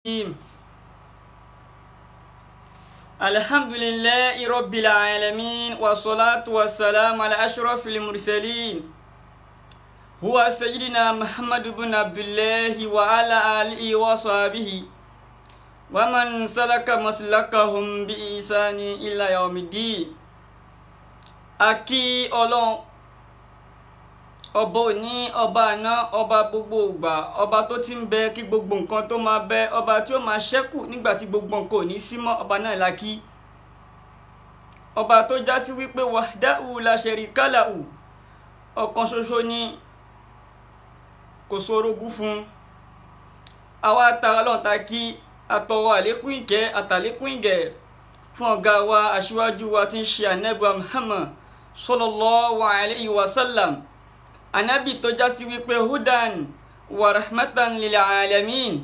الرحيم الحمد لله رب العالمين والصلاة والسلام على أشرف المرسلين هو سيدنا محمد بن عبد الله وعلى آله وصحبه ومن سلك مسلكهم بإحسان إلى يوم الدين. Akí Ọlọ́run ọba òní, ọba àná, ọba gbogbo ìgbà, ọba tó ti ń bẹ kí gbogbo nǹkan tó máa bẹ, ọba tí ó máa ṣẹ́kù nígbà tí gbogbo nǹkan ò ní sí mọ́, ọba náà la kí. Ọba tó já sí wípé wahdahu la sharika lahu, ọ̀kan ṣoṣo ni, kò sorogún fún. Àwa tara Ọlọ́run ta kí, àtọrọ àlékún ìkẹ́ àtàlékún ìgẹ̀ fún ọ̀gá wa, aṣíwájú wa tí ń ṣe ànábì Muhammad sallallahu alayhi wa sallam. Ànábì tó já sí wípé hudan wa rahmatan lil alamin,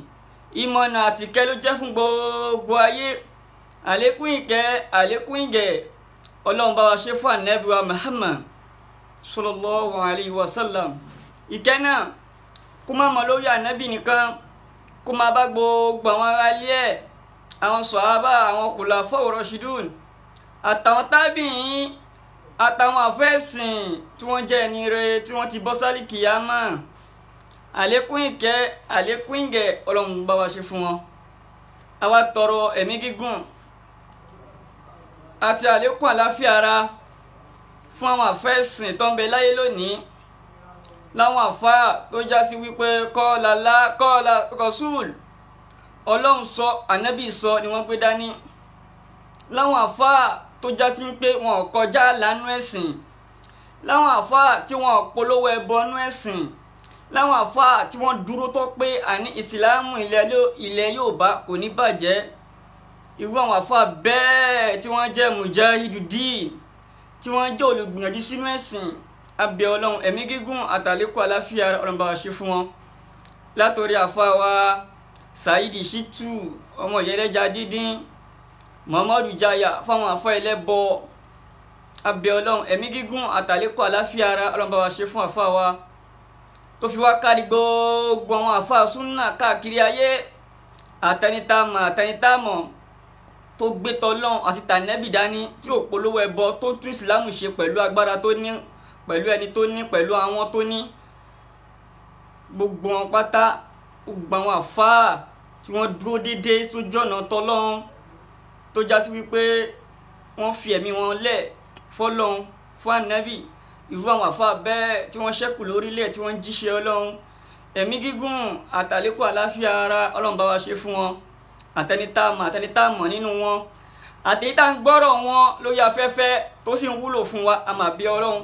ìmọ̀nà àtìkẹ́ ló jẹ́ fún gbogbo ayé. Àlékún ìkẹ́ àlékún ìgẹ̀ Ọlọ́run bá wa ṣe fún ànábì wa Muhammad sallallahu alayhi wa sallam. Ìkẹ́ náà kó má mọ lórí ànábì nìkan, kó má bá gbogbo àwọn ará ilé ẹ̀, àwọn sọ̀hábà, àwọn khulafa'ur rashidun, àtàwọn tábìín, àtàwọn àfẹ́sìn tí wọ́n jẹ́ ẹni rere tí wọ́n ti bọ́ sálì kìyámà. Àlékún ìkẹ́ àlékún ìgẹ̀ Ọlọ́run bá wa ṣe fún wọn. Àwa tọrọ ẹ̀mí gígùn àti àlékún àláfíà ara fún àwọn àfẹ́sìn tó ń bẹ láyé lónìí, láwọn àfáà tó já sí wípé kọ́ọ̀lá lá kọ́ọ̀lá rọ̀ṣúl, Ọlọ́run sọ ànábì sọ ni wọ́n gbé dání. Láwọn àfáà tó já sí pé wọn ò kọjá lánú ẹ̀sìn, láwọn àfáà tí wọn ò polówó ẹbọ nú ẹ̀sìn, láwọn àfáà tí wọ́n dúró tó pé àní ìsìláàmù ilẹ̀ Yorùbá kò ní bàjẹ́. Irú àwọn àfáà bẹ́ẹ̀ tí wọ́n jẹ́ mujahidudeen, tí wọ́n jẹ́ olùgbìyànjú sínú ẹ̀sìn, abẹ́ Ọlọ́run ẹ̀mí gígùn àtàlékún àláfíà Ọlọ́run bá wa ṣe fún wọn. Látòrí àfáà wa Saheed Shittu, ọmọ ìyẹlẹ́ja dídín, Muhammadu Jaya, fáwọn àfáà ẹlẹ́bọ, abẹ́ Ọlọ́run ẹ̀mí gígùn àtàlékún àláfíà ara Ọlọ́run bá wa ṣe fún àfáà wa, tó fi wá kárí gbogbo àwọn àfáà súnà káàkiri ayé, àtẹnitámọ̀ àtẹnitámọ̀ tó gbé tọlọ́run àti tànẹ́bì dání, tí ò polówó ẹbọ, tó tún ìsìlámù ṣe pẹ̀lú agbára tó ní, pẹ̀lú ẹni tó ní, pẹ̀lú àwọn tó ní. Gbogbo wọn pátá, gbogbo àwọn àfáà tí wọ́n dúró déédéé sójú ọ̀nà tọlọ́run, tó já sí wípé wọ́n fi ẹ̀mí wọn lẹ̀ fọ́lọ́run, fún ànábì. Irú àwọn àfáà bẹ́ẹ̀ tí wọ́n ṣẹ́kù lórílẹ̀, tí wọ́n ń jíṣẹ́ Ọlọ́run, ẹ̀mí gígùn àtàlékún àláfíà ara Ọlọ́run bá wa ṣe fún wọn. Àtẹnitámọ̀ àtẹnitámọ̀ nínú wọn, àtẹ̀yí tá ń gbọ́rọ̀ wọn lórí afẹ́fẹ́ tó sì ń wúlò fún wa, a máa bí Ọlọ́run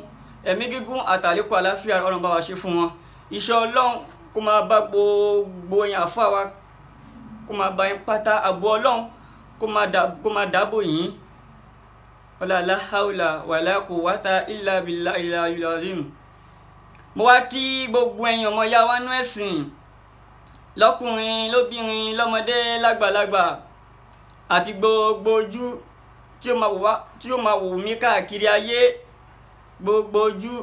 ẹ̀mí gígùn àtàlékún àláfíà ara Ọlọ́run bá wa ṣe fún wọn. Iṣẹ́ Ọlọ́run kó máa bá gbogbo yín àfáà wa, kó máa bá yín pátá, àbò Ọlọ́run kó máa dáàbò yín. Wala la hawla wala quwwata illa billahi al-aliyyil azim. Mo wá kí gbogbo ẹ̀yin ọmọ ìyá wa nú ẹ̀sìn, lọ́kùnrin lóbìnrin lọ́mọdé lágbàlagbà, àti gbogbo ojú tí ó máa wò mí káàkiri ayé, gbogbo ojú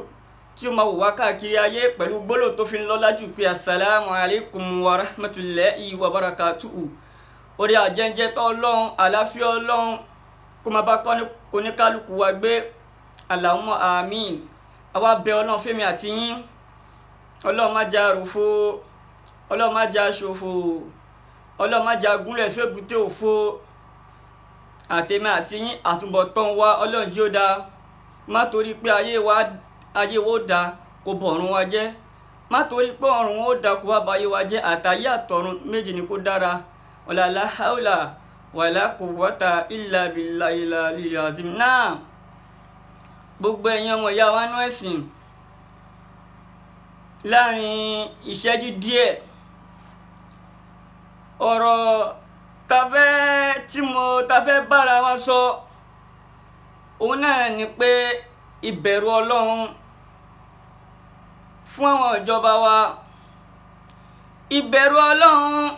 tí ó máa wò wá káàkiri ayé pẹ̀lú gbólóhùn tó fi ń lọ́lá jù pé assalamu alaikum wa rahmatullahi wa barakatuhu. Orí àjẹjẹ tó Ọlọ́run, àláfíà Ọlọ́run kó máa bá kóníkálukú wa gbé. Allahumma àmín. Àwa bẹ̀ Ọlọ́run fẹ́mi àti yín. Ọlọ́run má jẹ́ àròfo, Ọlọ́run má jẹ́ àṣòfò, Ọlọ́run má jẹ́ agúnlẹ̀ sébùté òfo. Àtẹ̀mí àti yín àtúbọ̀tán wa Ọlọ́run jí ó dáa. Má torí pé ayé wa ó dáa kó bọ̀run wa jẹ́, má torí pé ọ̀run ó dáa kó wá ba ayé wa jẹ́. Àtayé àtọ̀run méjì ni kó dára. Wala la hawla wala quwwata illa billahi al-aliyyil azim. Náà gbogbo ẹ̀yin ọmọ ìyá wa nú ẹ̀sìn, láàrin ìṣẹ́jú díẹ̀, ọ̀rọ̀ tí mo fẹ́ bára wa sọ òun náà ni pé ìbẹ̀rù Ọlọ́run fún àwọn ìjọba wa, ìbẹ̀rù Ọlọ́run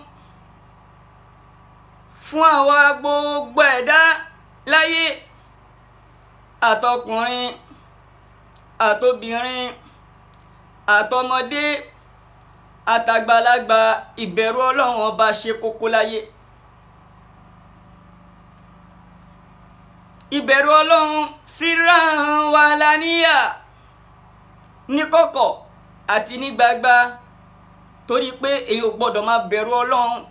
fún àwa gbogbo ẹ̀dá láyé, àtọkùnrin àtobìnrin àtọmọdé àtàgbàlagbà ìbẹ̀rù Ọlọ́run ọba ṣe kókó láyé. Ìbẹ̀rù Ọlọ́run síran wa láníyà ní kọ̀kọ̀ àti ní gbangba, torí pé èyí ò gbọ́dọ̀ máa bẹ̀rù Ọlọ́run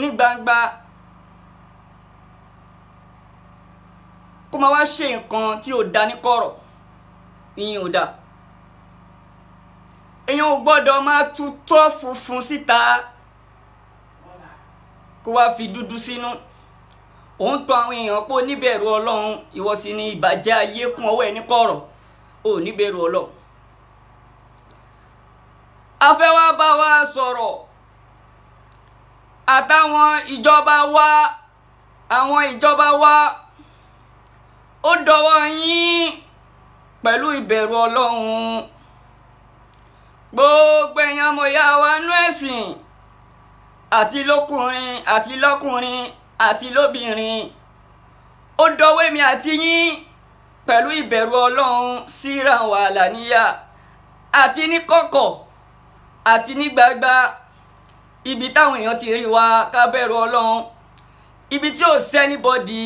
ní gbangba kó máa wá ṣe nǹkan tí ò da ní kọ̀rọ̀, ìyẹn ò da. Èyàn ò gbọ́dọ̀ máa tutọ́ funfun síta kó wá fi dúdú sínú. Òun tọ̀ àwọn èèyàn pé oníbẹ̀rù Ọlọ́run, ìwọ sì ni ìbàjẹ́ ayé kún ọwọ́ ẹ ní kọ̀rọ̀, ò níbẹ̀rù Ọlọ́run. A fẹ́ wá bá wa sọ̀rọ̀ àtàwọn ìjọba wa, àwọn ìjọba wa, ó dọwọ́ yín pẹ̀lú ìbẹ̀rù Ọlọ́run. Gbogbo èèyàn ọmọ ìyá wa nú ẹ̀sìn, àti lọ́kùnrin àti lọ́kùnrin àti lóbìnrin, ó dọwọ́ èmi àti yín pẹ̀lú ìbẹ̀rù Ọlọ́run síra wa làníyà, àti ní kọ̀kọ̀ àti ní gbangba. Ibi táwọn èèyàn ti rí wa ká bẹ̀rù Ọlọ́run, ibi tí ò sẹ́nibọ́dì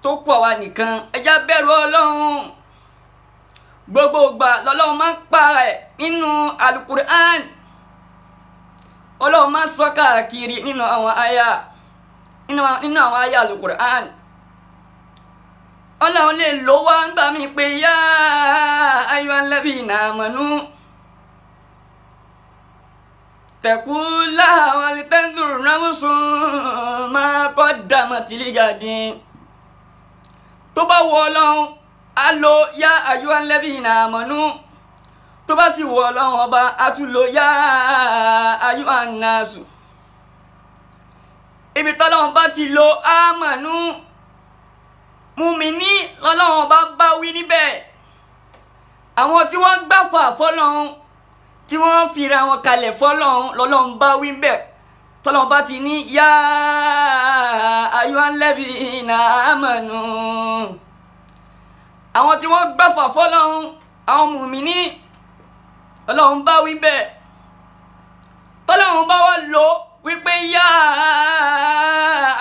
tó kù àwa nìkan, ẹ já bẹ̀rù Ọlọ́run. Gbogbo ìgbà lọ́lọ́run máa ń pa ẹ̀ nínú Alukur'an, Ọlọ́run máa ń sọ káàkiri nínú àwọn àyà, nínú àwọn àyà Alukur'an. Ọlọ́run lè lò wá ń gbà mí pé yá ayyuhal ladhina amanu taqullaha wal tanzur nafsun ma qaddamat ligadin. Tó bá wọ Ọlọ́run a lo yá ayyuhal ladhina amanu, tó bá sì wọ Ọlọ́run ọba a tún lo yá ayyuhan nasu. Ibi tọ́lọ́run bá ti lo amanu, mùmíní lọ́lọ́run ọba bá wí níbẹ̀. Àwọn tí wọ́n gbàfà fọ́lọ́run, tí wọ́n fira wọn kalẹ̀ fọ́lọ́run lọ́lọ́run bá wí níbẹ̀. Tọ́lọ́run bá ti ní yá ayyuhal ladhina amanu, àwọn tí wọ́n gbàfà fọ́lọ́run, àwọn mùmíní Ọlọ́run bá wí bẹ́ẹ̀. Tọ́lọ́run bá wá lò wípé yá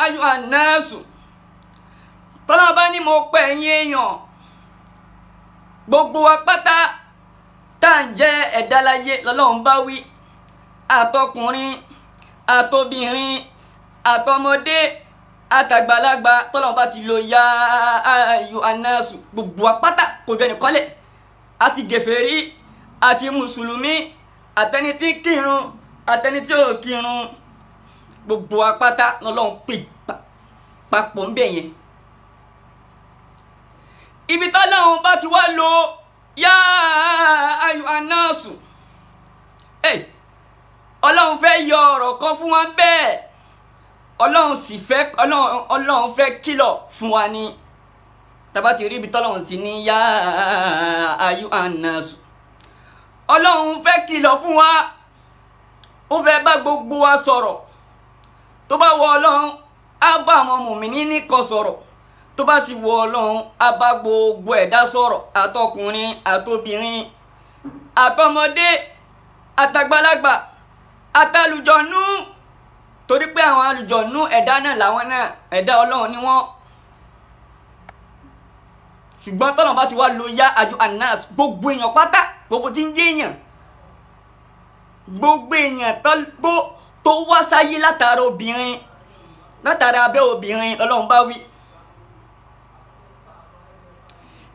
ayyuhan nasu, tọ́lọ́run bá ní mo pè yín èèyàn, gbogbo wa pátá tá à ń jẹ́ ẹ̀dá láyé lọ́lọ́run bá wí, àtọkùnrin àtobìnrin àtọmọdé àtàgbàlagbà. Tọ́lọ́run bá ti lo yá ayyuhan nasu, gbogbo wa pátá kò jọ ẹnìkan lẹ̀, àti gèfèrí àti mùsùlùmí, àtẹni tí kírun àtẹni tí ò kírun, gbogbo wa pátá lọ́lọ́run pè papọ̀ ń bẹ̀ yẹn. Ibi tọ́lọ́run bá ti wá lo yá ayyuhan nasu, Ọlọ́run fẹ́ yọ ọ̀rọ̀ kan fún wa bẹ́ẹ̀, Ọlọ́run sì fẹ́, Ọlọ́run fẹ́ kìlọ̀ fún wa ni. Tá bá ti rí ibi tọ́lọ́run ti ní yá ayyuhan nasu, Ọlọ́run fẹ́ kìlọ̀ fún wa, ó fẹ́ bá gbogbo wa sọ̀rọ̀. Tó bá wọ Ọlọ́run á bá àwọn mùmíní nìkan sọ̀rọ̀, tó bá sì wọ Ọlọ́run á bá gbogbo ẹ̀dá sọ̀rọ̀, àtọkùnrin àtobìnrin àtọmọdé àtàgbàlagbà àtàlùjọ̀nú, torí pé àwọn àlùjọ̀nú ẹ̀dá náà làwọn náà, ẹ̀dá Ọlọ́run ni wọ́n. Ṣùgbọ́n tọ́nà bá ti wá lo yá ayyuhan nas, gbogbo èèyàn pátá, gbogbo tí ń jẹ́ èèyàn, gbogbo èèyàn tó wá sáyé látara obìnrin, látara abẹ́ obìnrin lọ́lọ́run bá wí.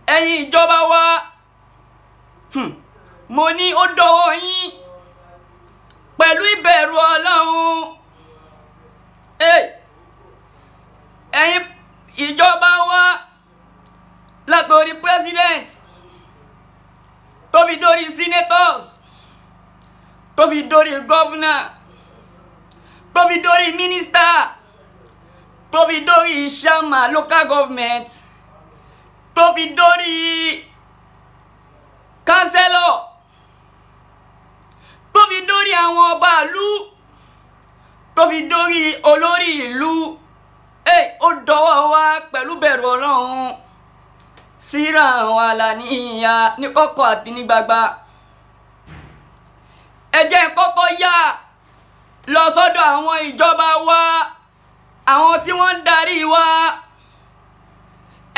Ẹ̀yin ìjọba wa, mo ní ó dọwọ́ yín pẹ̀lú ìbẹ̀rù Ọlọ́run. Ẹ̀yin ìjọba wa, látòrí president tó fi dórí senators, tó fi dórí governor, tó fi dórí minister, tó fi dórí chairman local government, tó fi dórí councillor, tó fi dórí àwọn ọba ìlú, tó fi dórí olórí ìlú. Ó dọwọ́ wa pẹ̀lú bẹ̀rù Ọlọ́run síra wa làníyà ní kọ̀kọ̀ àti ní gbangba. Ẹ jẹ́ n kọ́kọ́ yà lọ sọ́dọ̀ àwọn ìjọba wa, àwọn tí wọ́n ń darí wa.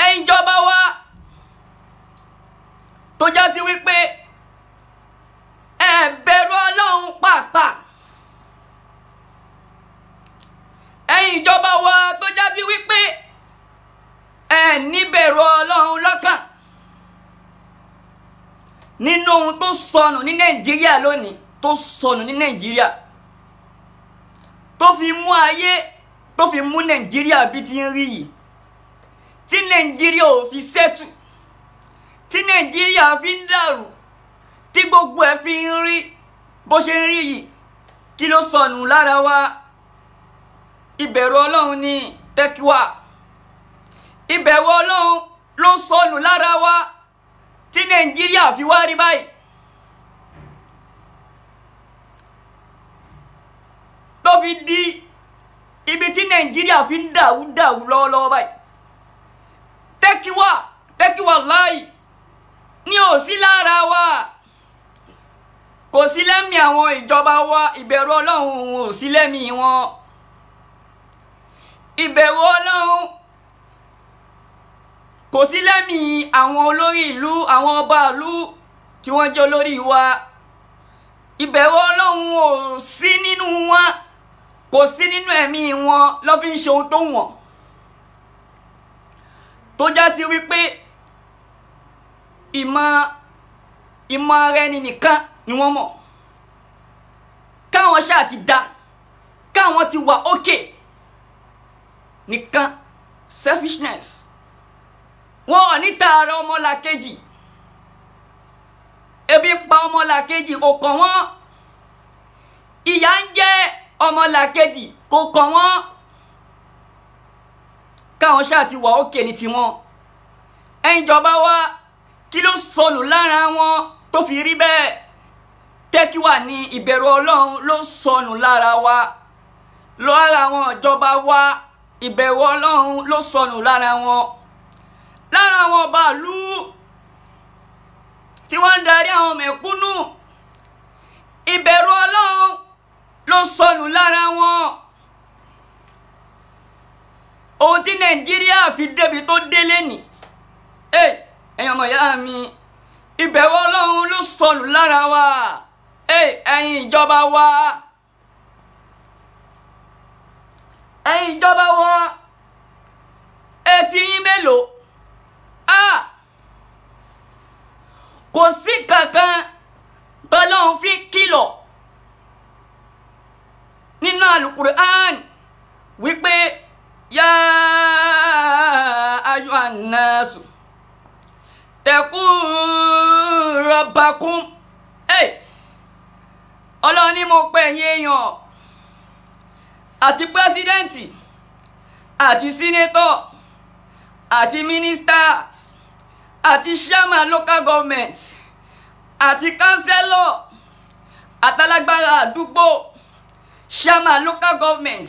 Ẹ̀yin ìjọba wa tó já sí wípé ẹ bẹ̀rù Ọlọ́run pàápàá. Ẹ̀yin ìjọba wa tó já sí wípé ẹ níbẹ̀rù Ọlọ́run lọ́kàn. Nínú ohun tó sọnù ní Nàìjíríà lónìí, tó sọnù ní Nàìjíríà, tó fi mú ayé, tó fi mú Nàìjíríà bí ti ń rí yìí, tí Nàìjíríà ò fi sẹ́tù, tí Nàìjíríà fi ń dàrú, tí gbogbo ẹ̀ fi ń rí bó ṣe ń rí yìí, kí ló sọnù lára wa? Ìbẹ̀rù Ọlọ́run ní tẹ́kíwá. Ìbẹ̀rù Ọlọ́run ló sọnù lára wa tí Nàìjíríà fi wá rí báyìí. Tó fi di ibi tí Nàìjíríà fi ń dàrú dàrú lọ́wọ́lọ́wọ́ báyìí. Tẹ́kíwá, tẹ́kíwá láì ní ò sí lára wa, kò sí lẹ́mìí àwọn ìjọba wa. Ìbẹ̀rù Ọlọ́run ò sí lẹ́mìí wọn. Ìbẹ̀rù Ọlọ́run kò sí lẹ́mìí àwọn olórí ìlú, àwọn ọba ìlú tí wọ́n jẹ́ olórí wa. Ìbẹ̀rù Ọlọ́run ò sí nínú wọn, kò sí nínú ẹ̀mí wọn ló fi ń ṣe ohun tó wọ̀n. Tó já sí wípé ìmọ̀ ara ẹni nìkan ni wọ́n mọ̀. Káwọn ṣáà ti da, káwọn ti wà ókè nìkan, selfishness. Wọn ò ní tààrà ọmọlàkejì. Ebi pa ọmọlàkejì kò kàn wọ́n. Ìyà ń jẹ ọmọlàkejì kò kàn wọ́n. Káwọn ṣáà ti wà ókè ní tiwọn. Ẹ̀yin ìjọba wa, kí ló sọnù lára wọn tó fi rí bẹ́ẹ̀? Tẹ́kíwà ní ìbẹ̀rù Ọlọ́run ló sọnù lára wa, lára àwọn ìjọba wa. Ìbẹ̀rù Ọlọ́run ló sọnù lára wọn, lára àwọn ọba ìlú tí wọ́n ń darí àwọn mẹ̀kúnnù. Ìbẹ̀rù Ọlọ́run ló sọnù lára wọn. Ohun tí Nàìjíríà fi débi tó délé nì, ẹ̀yin ọmọ ìyá mi, ìbẹ̀rù Ọlọ́run ló sọnù lára wa. Ẹ̀yin ìjọba wa, ẹ̀yin ìjọba wa, etí yín mélòó? Kò sí kankan tọ́lọ́run fi kìlọ̀ nínú Al-Qur'an wípé yá ayyuhan nasu taqu rabbakum. Ọlọ́run ní mo pè yín èèyàn, àti pírẹsidẹ́ǹtì, àti sínétọ̀, àti ministers, àti chairman local government, àti councillor, àtàlágbára àdúgbò, chairman local government.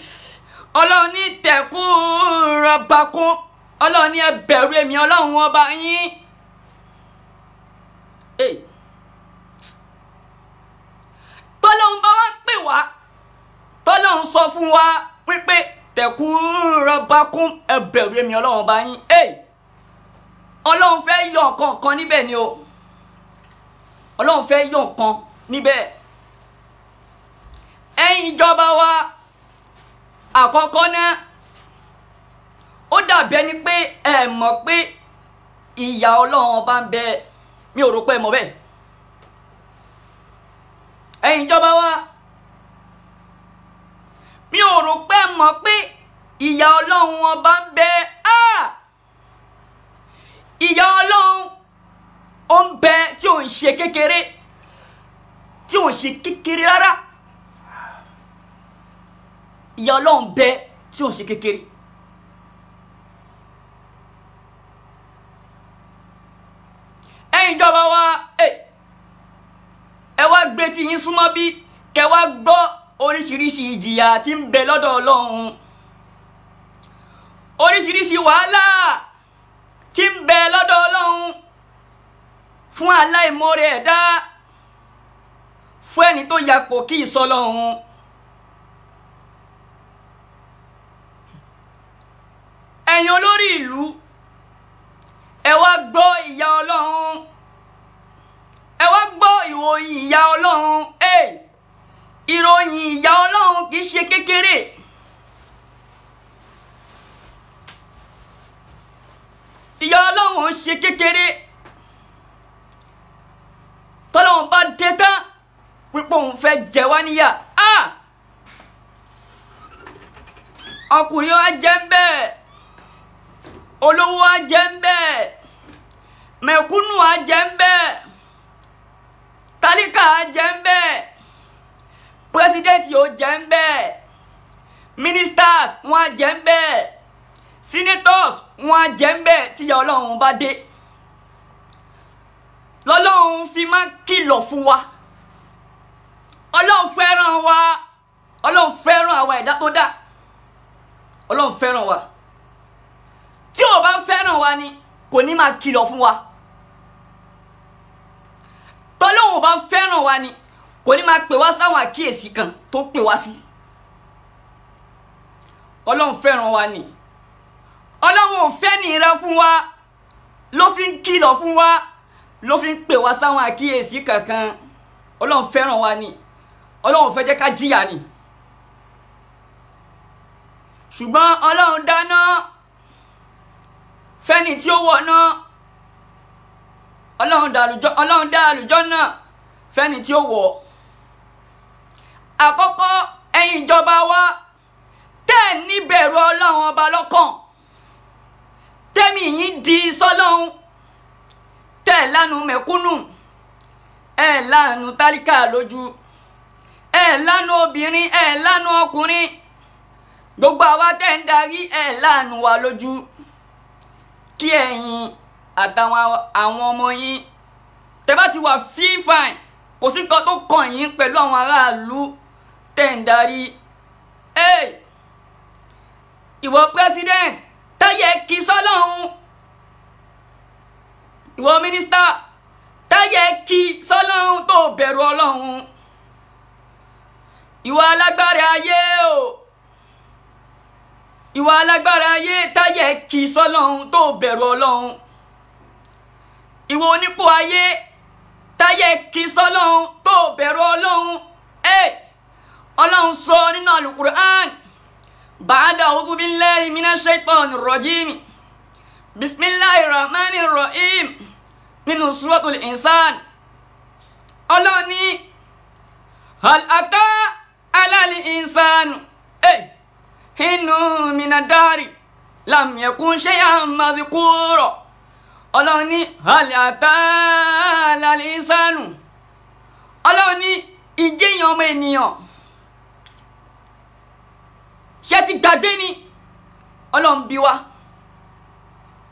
Ọlọ́run ní tẹ̀kú rabbakum. Ọlọ́run ní ẹ bẹ̀rù èmi Ọlọ́run ọba yín. Tọ́lọ́run bá wá pè wá, tọ́lọ́run sọ fún wa wípé tẹ̀kú rabbakum, ẹ bẹ̀rù èmi Ọlọ́run ọba yín. Ọlọ́run fẹ́ yọ nǹkan kan níbẹ̀ ni o. Ọlọ́run fẹ́ yọ nǹkan níbẹ̀. Ẹ̀yin ìjọba wa, àkọ́kọ́ náà, ó dàbí ẹni pé ẹ mọ̀ pé ìyà Ọlọ́run ọba ń bẹ. Mi ò rò pé ẹ mọ̀ bẹ́ẹ̀. Ẹ̀yin ìjọba wa, mi ò rò pé ẹ mọ̀ pé ìyà Ọlọ́run ọba ń bẹ. Ìyà Ọlọ́run ó ń bẹ tí ò ń ṣe kékeré, tí ò ń ṣe kékeré rárá. Ìyà Ọlọ́run bẹ tí ò ń ṣe kékeré. Ẹ̀yin ìjọba wa, ẹ wá gbé tí yín súnmọ́ bí kẹ wá gbọ́ oríṣiríṣi ìjìyà tí ń bẹ lọ́dọ̀ Ọlọ́run, oríṣiríṣi wàhálà tí ń bẹ lọ́dọ̀ Ọlọ́run fún aláìmoore ẹ̀dá, fún ẹni tó yapò kí ìsọlọ́run. Ẹ̀yin olórí ìlú, ẹ wá gbọ́ ìyà Ọlọ́run, ẹ wá gbọ́ ìròyìn ìyà Ọlọ́run. Ìròyìn ìyà Ọlọ́run kì í ṣe kékeré. Ìyà Ọlọ́run ò ṣe kékeré. Tọ́lọ́run bá dé tán pípọ̀ òun fẹ́ jẹ wá níyà. Ọkùnrin wa jẹ́ ń bẹ́ẹ̀, olówó wa jẹ́ ń bẹ́ẹ̀, mẹ̀kúnnù wa jẹ́ ń bẹ́ẹ̀, tálíkà wa jẹ́ ń bẹ́ẹ̀, president yóò jẹ́ ń bẹ́ẹ̀, ministers wọn á jẹ́ ń bẹ́ẹ̀, senators wọn á jẹ́ ń bẹ́ẹ̀ tíyà Ọlọ́run bá dé. Lọ́lọ́run fi máa kìlọ̀ fún wa. Ọlọ́run fẹ́ràn wa, Ọlọ́run fẹ́ràn àwa ẹ̀dá tó dá, Ọlọ́run fẹ́ràn wa. Tí ò bá fẹ́ràn wa ni kò ní máa kìlọ̀ fún wa. Tọ́lọ́run ò bá fẹ́ràn wa ni kò ní máa pè wá sáwọn àkíyèsí kan tó pè wá sí. Ọlọ́run fẹ́ràn wa ni. Ọlọ́run ò fẹ́ nira fún wa ló fi ń kìlọ̀ fún wa, ló fi ń pè wá sáwọn àkíyèsí kankan. Ọlọ́run fẹ́ràn wa ni. Ọlọ́run fẹ́ jẹ́ ká jìyà ni. Ṣùgbọ́n Ọlọ́run dáná fẹ́ni tí ó wọ̀ náà. Ọlọ́run dá àlùjọ náà fẹ́ni tí ó wọ̀. Àkọ́kọ́, ẹ̀yin ìjọba wa tẹ́ ẹ̀ níbẹ̀rù Ọlọ́run ọba lọ́kàn, tẹ́mi yín di sọ́lọ́run, tẹ́ ẹ̀ lánàá mẹ̀kúnnù, ẹ̀ lánàá tálíkà lójú, ẹ̀ lánàá obìnrin, ẹ̀ lánàá ọkùnrin, gbogbo àwa tẹ́ ń darí ẹ̀ lánàá wa lójú. Kí ẹ̀yin àtàwọn àwọn ọmọ yín tẹ́ bá ti wà fífàìn, kò sí nǹkan tó kàn yín pẹ̀lú àwọn aráàlú tẹ́ ń darí. Ìwọ president táyẹ̀ kí sọ́lọ́hún, ìwọ mínísítà táyẹ̀ kí sọ́lọ́hún tó bẹ̀rù Ọlọ́run, ìwọ alágbára ayé o, ìwọ alágbára ayé táyẹ̀ kí sọ́lọ́hún tó bẹ̀rù Ọlọ́run, ìwọ onípò ayé táyẹ̀ kí sọ́lọ́hún tó bẹ̀rù Ọlọ́run. Ọlọ́run sọ nínú Al-Qur'an, ba'da a'udhu billahi minash shaitanir rajim, bismillahir rahmanir rahim, nínú suratul insan. Ọlọ́run ní hal ata alal insanu hinu minadari lam yakun shay'an madhkura. Ọlọ́run ní hal ata alal insanu. Ọlọ́run ní ìjẹyàn ọmọ ènìyàn ṣé ti gbàgbé ni? Ọlọ́run bí wa.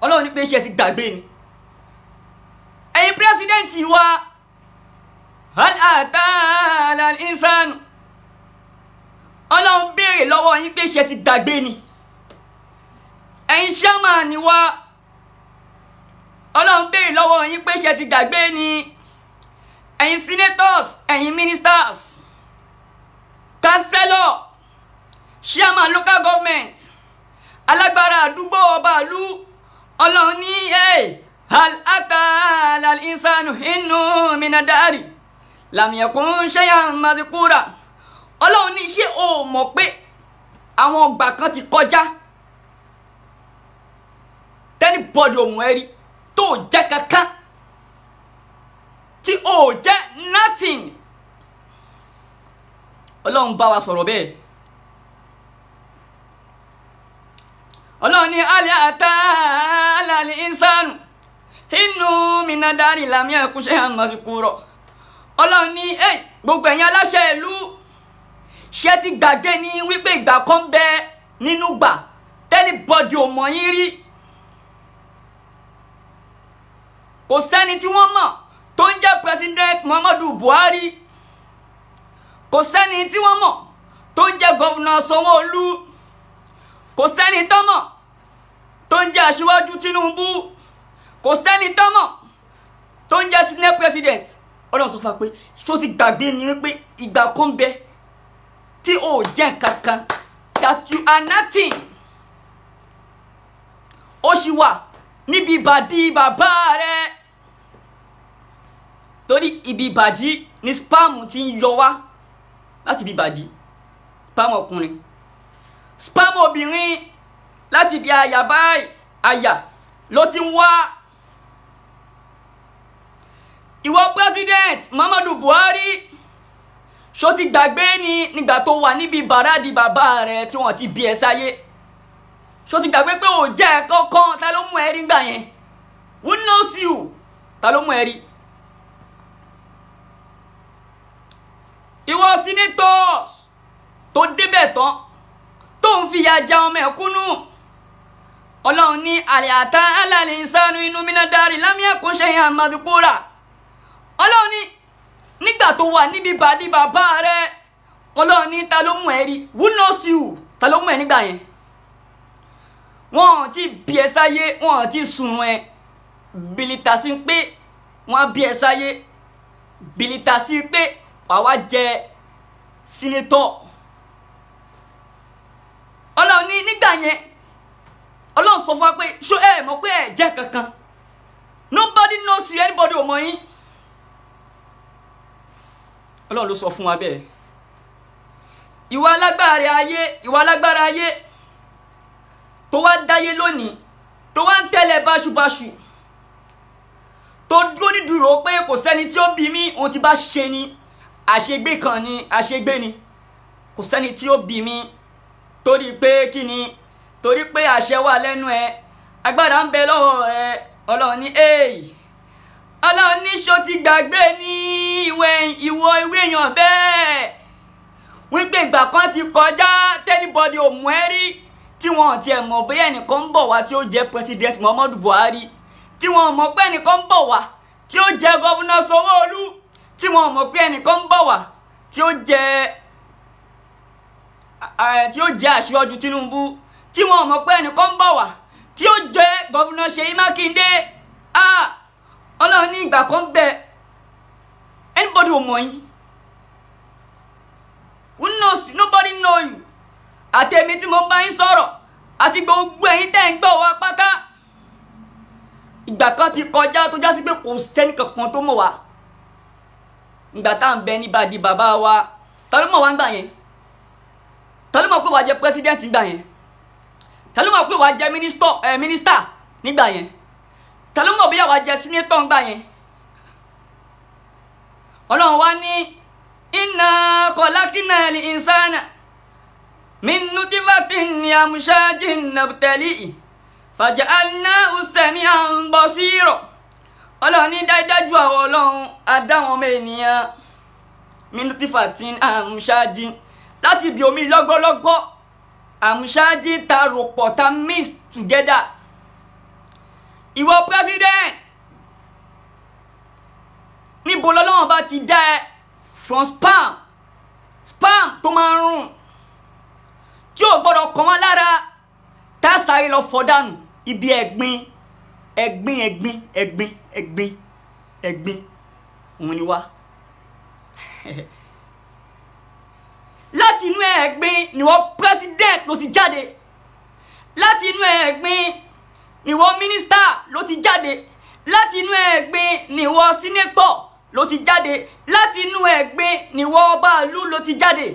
Ọlọ́run ní pé ṣé ti gbàgbé ni? Ẹ̀yin pírẹsidẹ́ǹtì wa, hal ata alal insanu. Ọlọ́run béèrè lọ́wọ́ yín pé ṣé ti gbàgbé ni? Ẹ̀yin ṣámánì wa, Ọlọ́run béèrè lọ́wọ́ yín pé ṣé ti gbàgbé ni? Ẹ̀yin senators, ẹ̀yin ministers, councillor, chairman local government, alágbára àdúgbò, ọba ìlú, Ọlọ́run ní hal ata alal insanu inú minadari lam yakun shay'an madhkura. Ọlọ́run ní ṣé o mọ̀ pé àwọn ọgbà kan ti kọjá tẹ́ni bọ́ọ̀dù òmù ẹ̀rí tó jẹ́ kankan, tí o jẹ́ nothing. Ọlọ́run bá wa sọ̀rọ̀ bẹ́ẹ̀. Ọlọ́run ní hal ata alal insanu inú minadari lam yakun shay'an madhkura. Ọlọ́run ní gbogbo ẹ̀yin aláṣẹ ìlú, ṣé ti gbàgbé ni wípé ìgbà kan bẹ nínú gbà tẹ́lẹ̀ bọ́dì ò mọ̀ yín rí? Kò sẹ́ni tí wọ́n mọ̀ tó ń jẹ́ president Muhammadu Buhari, kò sẹ́ni tí wọ́n mọ̀ tó ń jẹ́ governor Sanwó-Olú, kò sẹ́ni tó mọ̀ tó ń jẹ́ Aṣíwájú Tinubu, kò sẹ́ni tó mọ̀ tó ń jẹ́ senate president Ọlọ́run sọ fún wa pé ṣó ti gbàgbé ni wípé ìgbà kan bẹ tí o jẹ́ kankan, that you are nothing. Ó ṣì wà níbi ìbàdí bàbá rẹ, torí ibi ìbàdí ni spam ti ń yọ wá láti ibi ìbàdí. Spam ọkùnrin, spam obìnrin, láti ibi àyà báyìí, àyà ló ti ń wá. Ìwọ president Muhammadu Buhari, ṣó ti gbàgbé ni nígbà tó wà níbi bàràdì bàbá rẹ tí wọ́n ti bí ẹ sáyé? Ṣó ti gbàgbé pé ò jẹ́ kankan? Ta ló mú ẹ rí gbà yẹn? Who knows you? Ta ló mú ẹ rí? Ìwọ senators tó débẹ̀ tán tó ń fìyà jẹ ọmọ ẹ̀kúnnú, Ọlọ́run ní àlẹ́ alàlẹ́ ìsánú inú mínádàrí lámìẹ̀kún ṣe yàn àmàdùkúrà. Ọlọ́run ní nígbà tó wà níbi bàdí bàbá rẹ, Ọlọ́run ní ta ló mú ẹ rí? Who knows you? Ta ló mú ẹ nígbà yẹn? Wọ́n ti bí ẹ sáyé, wọ́n ti sùn ẹ bìlìtà sí pé wọ́n bí ẹ sáyé, bìlìtà sí pé wàá wá jẹ sínétọ̀. Ọlọ́run ní nígbà yẹn, Ọlọ́run sọ fún wa pé ṣó ẹ mọ̀ pé ẹ jẹ́ kankan? Nobody knows you, anybody ò mọ̀ yín. Ọlọ́run ló sọ fún wa bẹ́ẹ̀. Ìwà alágbára ayé, ìwà alágbára ayé tó wá dáyé lónìí, tó wá ń tẹ̀lé báṣubàṣu, tó dúró nídúró pé kò sẹ́ni tí ó bí mi, ohun tí bá ṣe ni àṣegbé kan ni, àṣegbé ni, kò sẹ́ni tí ó bí mi, torí pé kí ni? Torí pé àṣẹ wà lẹ́nu ẹ, agbára ń bẹ lọ́wọ́ rẹ. Ọlọ́run ní èyí, Ọlọ́run ní ṣó ti gbàgbé ní ìwé ìwọ ìwé èèyàn bẹ́ẹ̀ wípé ìgbà kan ti kọjá tẹ́nibọ́dì ò mú ẹ rí, tí wọn tiẹ̀ mọ̀ bóyá ẹnìkan ń bọ̀ wá tí ó jẹ́ president Muhammadu Buhari, tí wọn mọ̀ pé ẹnìkan ń bọ̀ wá tí ó jẹ́ gọ́vùnà Sanwó-Olú, tí wọn mọ̀ pé ẹnìkan ń bọ̀ wá tí ó jẹ́ aṣíwájú Tinubu, tí wọn mọ̀ pé ẹnìkan ń bọ̀ wá tí ó jẹ́ gọ́vùnà Ṣèyí Mákindé. Ọlọ́run ní ìgbà kan bẹ, anybody ò mọ̀ yín. Who knows? Nobody know you. Àtẹ̀mí tí mo bá yín sọ̀rọ̀ àti gbogbo ẹ̀yin tẹ́ ń gbọ́ wá pátá, ìgbà kan ti kọjá tó já sí pé kò sẹ́ni kankan tó mọ̀ wá. Ìgbà tá à ń bẹ níbàdí bàbá wa, ta ló mọ̀ wá ń gbà yẹn? Ta ló mọ̀ pé wàá jẹ president gbà yẹn? Ta ló mọ̀ pé wàá jẹ mínísítà nígbà yẹn? Ta ló mọ̀ bóyá wàá jẹ sínétọ̀ ńgbà yẹn? Ọlọ́run wá ní inna khalaqnal insana min nutfatin amshajin nabtalihi faja'alnahu sami'an basira. Ọlọ́run ní dájúdájú àwọn Ọlọ́run á dá àwọn ọmọ ènìyàn min nutfatin amshajin, láti ibi omi lọ́gbọ́lọ́gbọ́, amshajin ta rò pọ̀, ta mix together. Ìwọ president, níbo lọ́lọ́run bá ti dá ẹ? From spam, spam tó máa ń rùn tí ò gbọ́dọ̀ kàn wọ́n lára, tá a sáré lọ fọ́ dànù ibi ẹ̀gbin ẹ̀gbin ẹ̀gbin ẹ̀gbin ẹ̀gbin ẹ̀gbin òun ni wá. Láti inú ẹ̀gbin ni wọ́n president ló ti jáde, láti inú ẹ̀gbin ni wọ́n minister ló ti jáde, láti inú ẹ̀gbin ni wọ́n senator ló ti jáde, láti inú ẹ̀gbin ni wọ́n ọba ìlú ló ti jáde.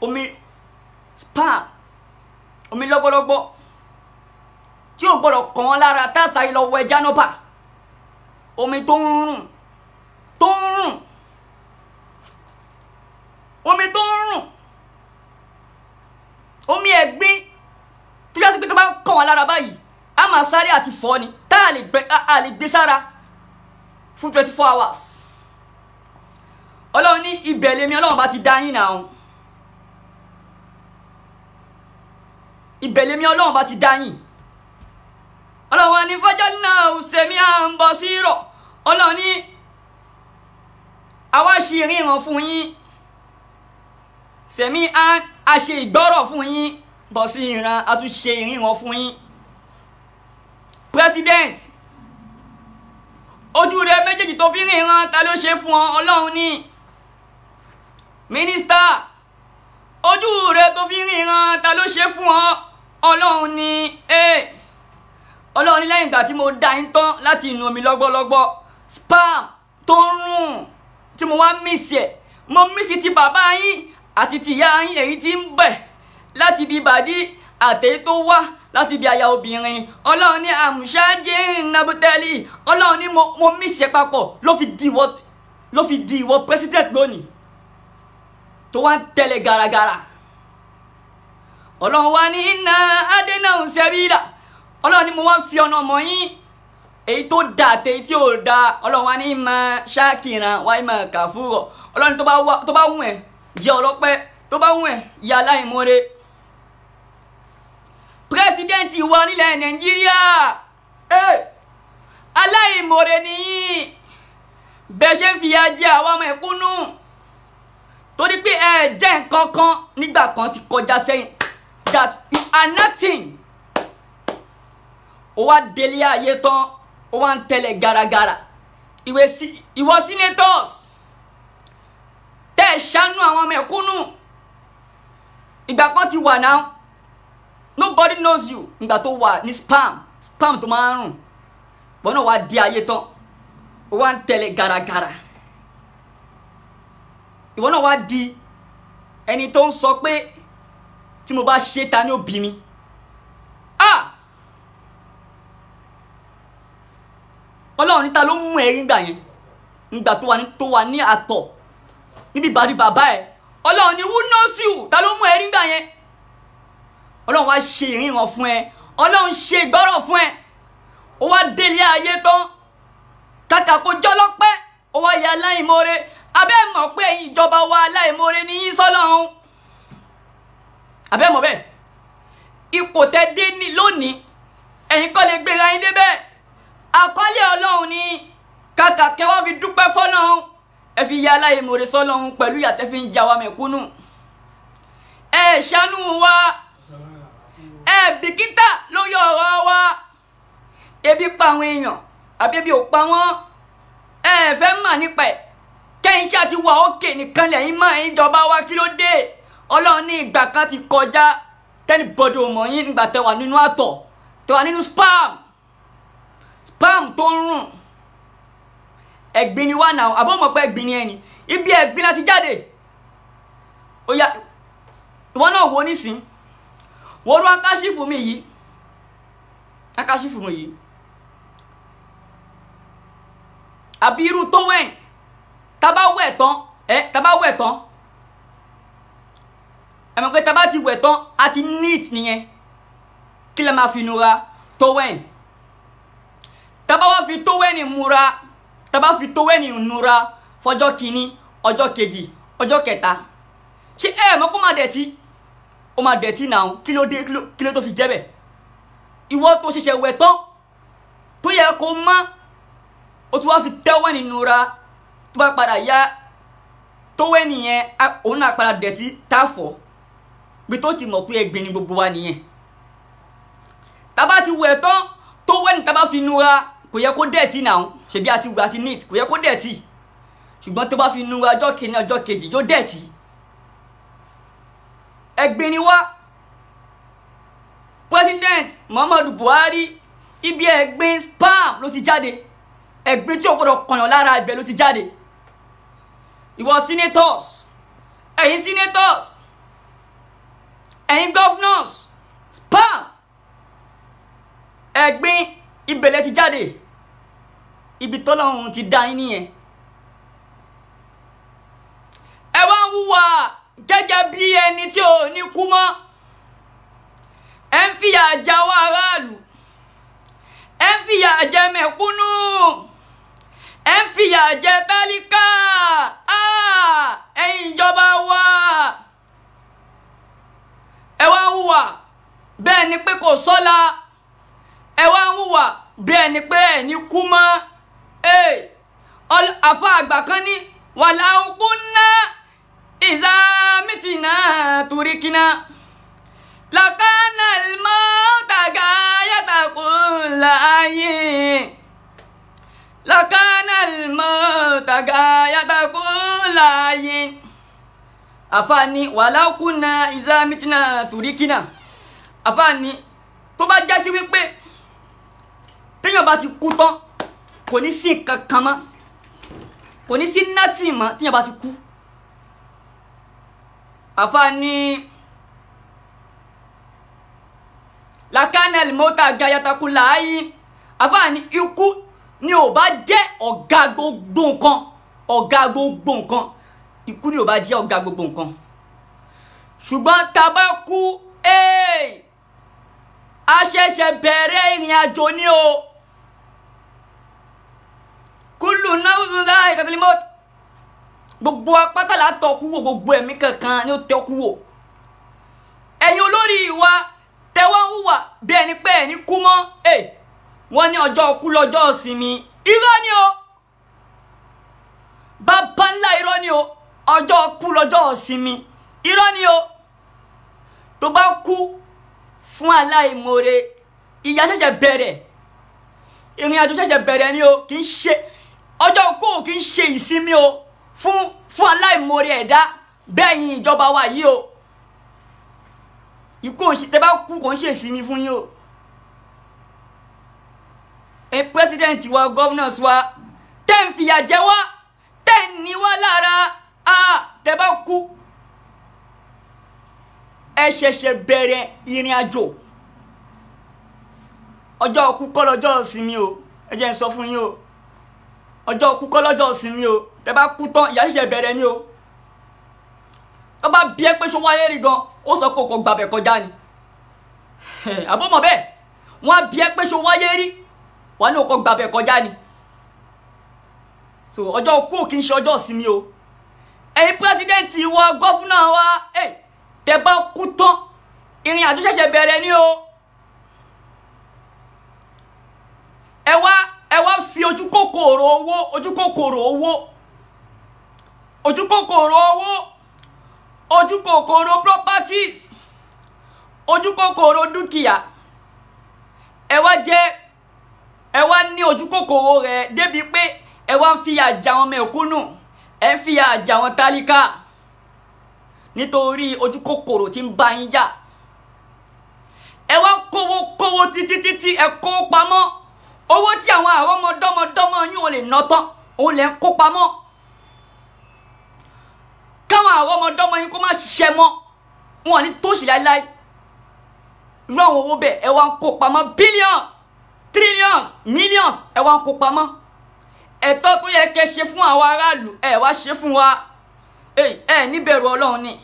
Omi spam, omi lọ́gbọ́lọ́gbọ́ tí ò gbọ́dọ̀ kàn wọ́n lára, tá a sáré lọ wọ ẹja náà bà, omi tó ń rùn, tó ń rùn, omi tó ń rùn, omi ẹ̀gbin tó yá sí pé tó bá kàn wọ́n lára báyìí, a máa sáré àti fọ́ ni, tá a lè gbé sára fún 24 hours. Ọlọ́run ní ibẹ̀ lèmi Ọlọ́run bá ti dá yín náà. Ibẹ̀ lèmi Ọlọ́run bá ti dá yín. Ọlọ́run wa ní faja'alnahu sami'an basira. Ọlọ́run ní àwa ṣe ìríran fún yín, sẹ̀mí a ṣe ìgbọ́rọ̀ fún yín, bọ́ sí ìran a tún ṣe ìríran fún yín. President, Ojú rẹ méjèèjì tó fi ríran, ta ló ṣe fún ọ? Ọlọ́run ni. Mínísítà, ojú rẹ tó fi ríran, ta ló ṣe fún ọ? Ọlọ́run ni. Ọlọ́run ní lẹ́yìn ìgbà tí mo dá yín tán láti inú omi lọ́gbọ́lọ́gbọ́, spam tó ń rùn tí mo wá mísì ẹ̀, mo mísì ti bàbá yín àti ti ìyá yín, èyí tí ń bẹ̀ láti ibi ìbàdí àtẹ̀yí tó wá láti ibi àyà obìnrin. Ọlọ́run ní àmúṣáájé nàbútẹ́lì. Ọlọ́run ní mo mísì ẹ̀ papọ̀ ló fi di ìwọ president lónìí tó wá ń tẹ̀lé garagara. Ọlọ́run wá ní iná adénáhùn sẹ́bílà. Ọlọ́run ní mo wá fi ọ̀nà mọ̀ yín, èyí tó da àti èyí tí ò da. Ọlọ́run wá ní ìmọ̀ ṣáàkìrán wá ìmọ̀ kàfúrọ̀. Ọlọ́run tó bá wù ẹ́ jẹ́ ọlọ́pẹ́, tó bá wù ẹ́ yà aláìmoore. Pírẹsidẹ́ǹtì wa nílẹ̀ Nàìjíríà, aláìmoore nìyí. Bẹ́ẹ̀ ṣe ń fìyà jẹ àwa ọmọ ẹ̀kúnnú torí pé ẹ jẹ́ nǹkan kan nígbà kan ti kọjá sẹ́yìn, that you are nothing. Ó wá délé ayé tán, ó wá ń tẹ̀lé garagara. Ìwọ senators tẹ́ ẹ ṣàánú àwọn ọmọ ẹ̀kúnnú. Ìgbà kan ti wà náà, nobody knows you. Ìgbà tó wà ní spam tó máa ń rùn, bọ́n náà wá di ayé tán, ó wá ń tẹ̀lé garagara. Ìwọ náà wá di ẹni tó ń sọ pé tí mo bá ṣe ta ni ó bí mi. Ah! Ọlọ́run níta ló mú ẹ̀rí ńgbà yẹn, ńgbà tó wà ní àtọ̀ níbi ìbàdí bàbá ẹ̀. Ọlọ́run ní who knows you, ta ló mú ẹ̀rí ńgbà yẹn? Ọlọ́run wá ṣe ìríran fún ẹ, Ọlọ́run ṣe ìgbọ́rọ̀ fún ẹ. Ó wá délé ayé tán, kàkà kó jọlọ́pẹ́, ó wá yẹ aláìmoore. Abẹ́ mọ̀ pé ìjọba wa aláìmoore ní yín sọ́lọ́run. Abẹ́ mọ̀ bẹ́ẹ̀, ipò tẹ́ dé ní lónìí, ẹ̀yin kọ́ lè gbéra yín débẹ̀. Àkọlé Ọlọ́run ni kàkà kẹwàá fi dúpẹ́ fọ́lọ́run, ẹ fi ya aláìmoore sọ́lọ́run pẹ̀lú ìyà tẹ́ fi ń ja wa mẹ̀kúnnù. Ẹ ṣàánú wa, ẹ bìkítà lórí ọ̀rọ̀ wa. Ebi pa àwọn èèyàn àbí ebi ò pa wọ́n, ẹ fẹ́ mà nípa ẹ̀. Kẹ́yìn ṣáà ti wà òkè nìkan lẹ́yìn mọ́ ẹ̀yin ìjọba wa, kí ló dé? Ọlọ́run ní ìgbà kan ti kọjá tẹ́ni bọ́dọ̀ mọ̀ yín, nígbà tẹ́ wà nínú àtọ̀, tẹ́ wà nínú spam tó ń rùn. Ẹ̀gbin ni wà náà, àbọ̀ mọ̀ pé ẹ̀gbin ni ẹni, ibi ẹ̀gbin láti jáde. Ó yá, ìwọ náà wo nísìn, wo rú akáṣífù mi yìí, akáṣífù mi yìí, àbí irú tówẹ́n. Tá bá wẹ̀ tán, tá bá wẹ̀ tán, ẹ mọ̀ pé tá bá ti wẹ̀ tán, a ti neat nìyẹn. Kí lẹ máa fi nura? Tówẹ́n. Tá bá wá fi tówẹ́nì múra, tá bá fi tówẹ́nì nura fọjọ́ kìíní, ọjọ́ kejì, ọjọ́ kẹta, ṣé ẹ mọ̀ kó máa dẹ̀tí? Ó máa dẹ̀tí náà. Kí ló dé? Kí ló tó fi jẹ́ bẹ̀? Ìwọ tó ṣẹ̀ṣẹ̀ wẹ̀ tán tó yẹ kó mọ́, ó tún wá fi tówẹ́nì nura. Tó bá padà yá, tówẹ́nì yẹn òun náà padà dẹ̀tí tá a fọ̀. Bí tó ti mọ̀ pé ẹ̀gbin ni gbogbo wa nìyẹn. Tá bá ti wẹ̀ tán, tówẹ́nì tá bá fi nura kò yẹ kó dẹ̀tí náà, ṣebí àti wẹ̀ àti neat, kò yẹ kó dẹ̀tí. Ṣùgbọ́n tó bá fi nura ọjọ́ kìíní, ọjọ́ kejì, yóò dẹ̀tí. Ẹ̀gbin ni wá. President Muhammadu Buhari, ibi ẹ̀gbin spam ló ti jáde. Ẹ̀gbin tí ò gbọdọ̀ kànyàn lára, ibẹ̀ ló ti jáde. Ìwọ senators, ẹ̀yin senators, ẹ̀yin governors, spam, ẹ̀gbin ibẹ̀ lẹ ti jáde. Ibi tọ́lọ́run ti dá yín nìyẹn. Ẹ wá ń hùwà gẹ́gẹ́ bí ẹni tí ò ní kú mọ́. Ẹ ń fìyà jẹ àwọn aráàlú, ẹ ń fìyà jẹ mẹ̀kúnnù, ẹ ń fìyà jẹ tálíkà. Ẹ̀yin ìjọba wa, ẹ wá ń hùwà bẹ́ẹ̀ ni pé kò sọ́la. Ẹ wá ń hùwà bẹ́ẹ̀ ni pé ẹ̀ ní kú mọ́. Àfa àgbà kan ní wàláhùn ná ìzá mìtìnà toríkìnà làkàna mọ́tàgà yàtàkùn láàyè Lakana al-mauta gayata kullayin. Àfààní walau kunna iza mitna turikina. Àfààní tó bá já sí wípé téèyàn bá ti kú tán kò ní sí nǹkan kan mọ́, kò ní sí nátì mọ́ téèyàn bá ti kú. Àfààní lakana al-mauta gayata kullayin. Àfààní ikú ni ò bá jẹ́ ọ̀gá gbogbo nǹkan, ọ̀gá gbogbo nǹkan. Ikú ni ò bá jẹ́ ọ̀gá gbogbo nǹkan. Ṣùgbọ́n tá a bá kú, a ṣẹ̀ṣẹ̀ bẹ̀rẹ̀ ìrìn àjò ni o. Kullu nafsin dha'iqatul maut. Gbogbo apáta là tọ́ kú wò, gbogbo ẹ̀mí kankan ni ó tọ́ kú wò. Ẹ̀yin olórí wa tẹ́wọ́ ń hùwà bí ẹni pé ẹni kú mọ́. Wọ́n ní ọjọ́ kú lọ́jọ́ ìsinmi. Irọ́ ni o. Bàbá ńlá irọ́ ni o. Ọjọ́ kú lọ́jọ́ ìsinmi. Irọ́ ni o. Tó bá kú fún aláìmoore, ìyà ṣẹ̀ṣẹ̀ bẹ̀rẹ̀. Ìrìn àjò ṣẹ̀ṣẹ̀ bẹ̀rẹ̀ ni o. Kì í ṣe ọjọ́ kú, kì í ṣe ìsinmi o fún aláìmoore ẹ̀dá bẹ́ẹ̀ yín ìjọba wa yìí o. Ikú òun ṣe, tẹ́ bá kú kò ń ṣe ìsinmi fún yín o. Ẹ president wa, governors wa, tẹ́ ń fìyà jẹ wá, tẹ́ ń ní wá lára, tẹ́ bá kú ẹ ṣẹ̀ṣẹ̀ bẹ̀rẹ̀ ìrìn àjò. Ọjọ́ kú kọ́ lọ́jọ́ ìsinmi o. Ẹ jẹ́ n sọ fún yín o. Ọjọ́ kú kọ́ lọ́jọ́ ìsinmi o. Tẹ́ bá kú tán, ìyà ṣẹ̀ṣẹ̀ bẹ̀rẹ̀ ni o. Tó bá bí ẹ pé ṣó wáyé rí gan, ó sọ pé kò gbàbẹ̀ kọjá ni. Àbọ̀mọ̀ bẹ́ẹ̀, wọ́n á bí ẹ pé ṣó wáyé rí, wà ní òkò gbàbẹ̀ kọjá ni. So ọjọ́ kú kì í ṣe ọjọ́ ìsinmi o. Ẹ̀yin president wa, gọ́fúnà wa, tẹ́ bá kú tán, ìrìn àjò ṣẹ̀ṣẹ̀ bẹ̀rẹ̀ ni o. Ẹ wá fi ojú kòkòrò owó, ojú kòkòrò owó, ojú kòkòrò owó, ojú kòkòrò properties, ojú kòkòrò dúkìá. Ẹ wá jẹ́, ẹ wá ní ojú kòkòrò rẹ̀ débi pé ẹ wá ń fìyà jẹ àwọn mẹ̀kúnnù, ẹ ń fìyà jẹ àwọn tálíkà nítorí ojú kòkòrò tí ń bá yín jà. Ẹ wá kówó kówó títí títí ẹ kó pamọ́. Owó tí àwọn àrọ́mọdọ́mọdọ́mọ yín ò lè ná tán, òun lè ń kó pamọ́. Káwọn àrọ́mọdọ́mọ yín kó má ṣiṣẹ́ mọ́, wọn ò ní tòṣì láéláé. Irú àwọn owó bẹ́ẹ̀ ẹ wá ń kó pamọ́, billions, trillions, millions ẹ wá ń kó pamọ́. Ẹ̀tọ́ tó yẹ kẹ́ ṣe fún àwọn aráàlú ẹ wá ṣe fún wa. Ẹ níbẹ̀rù Ọlọ́run ni.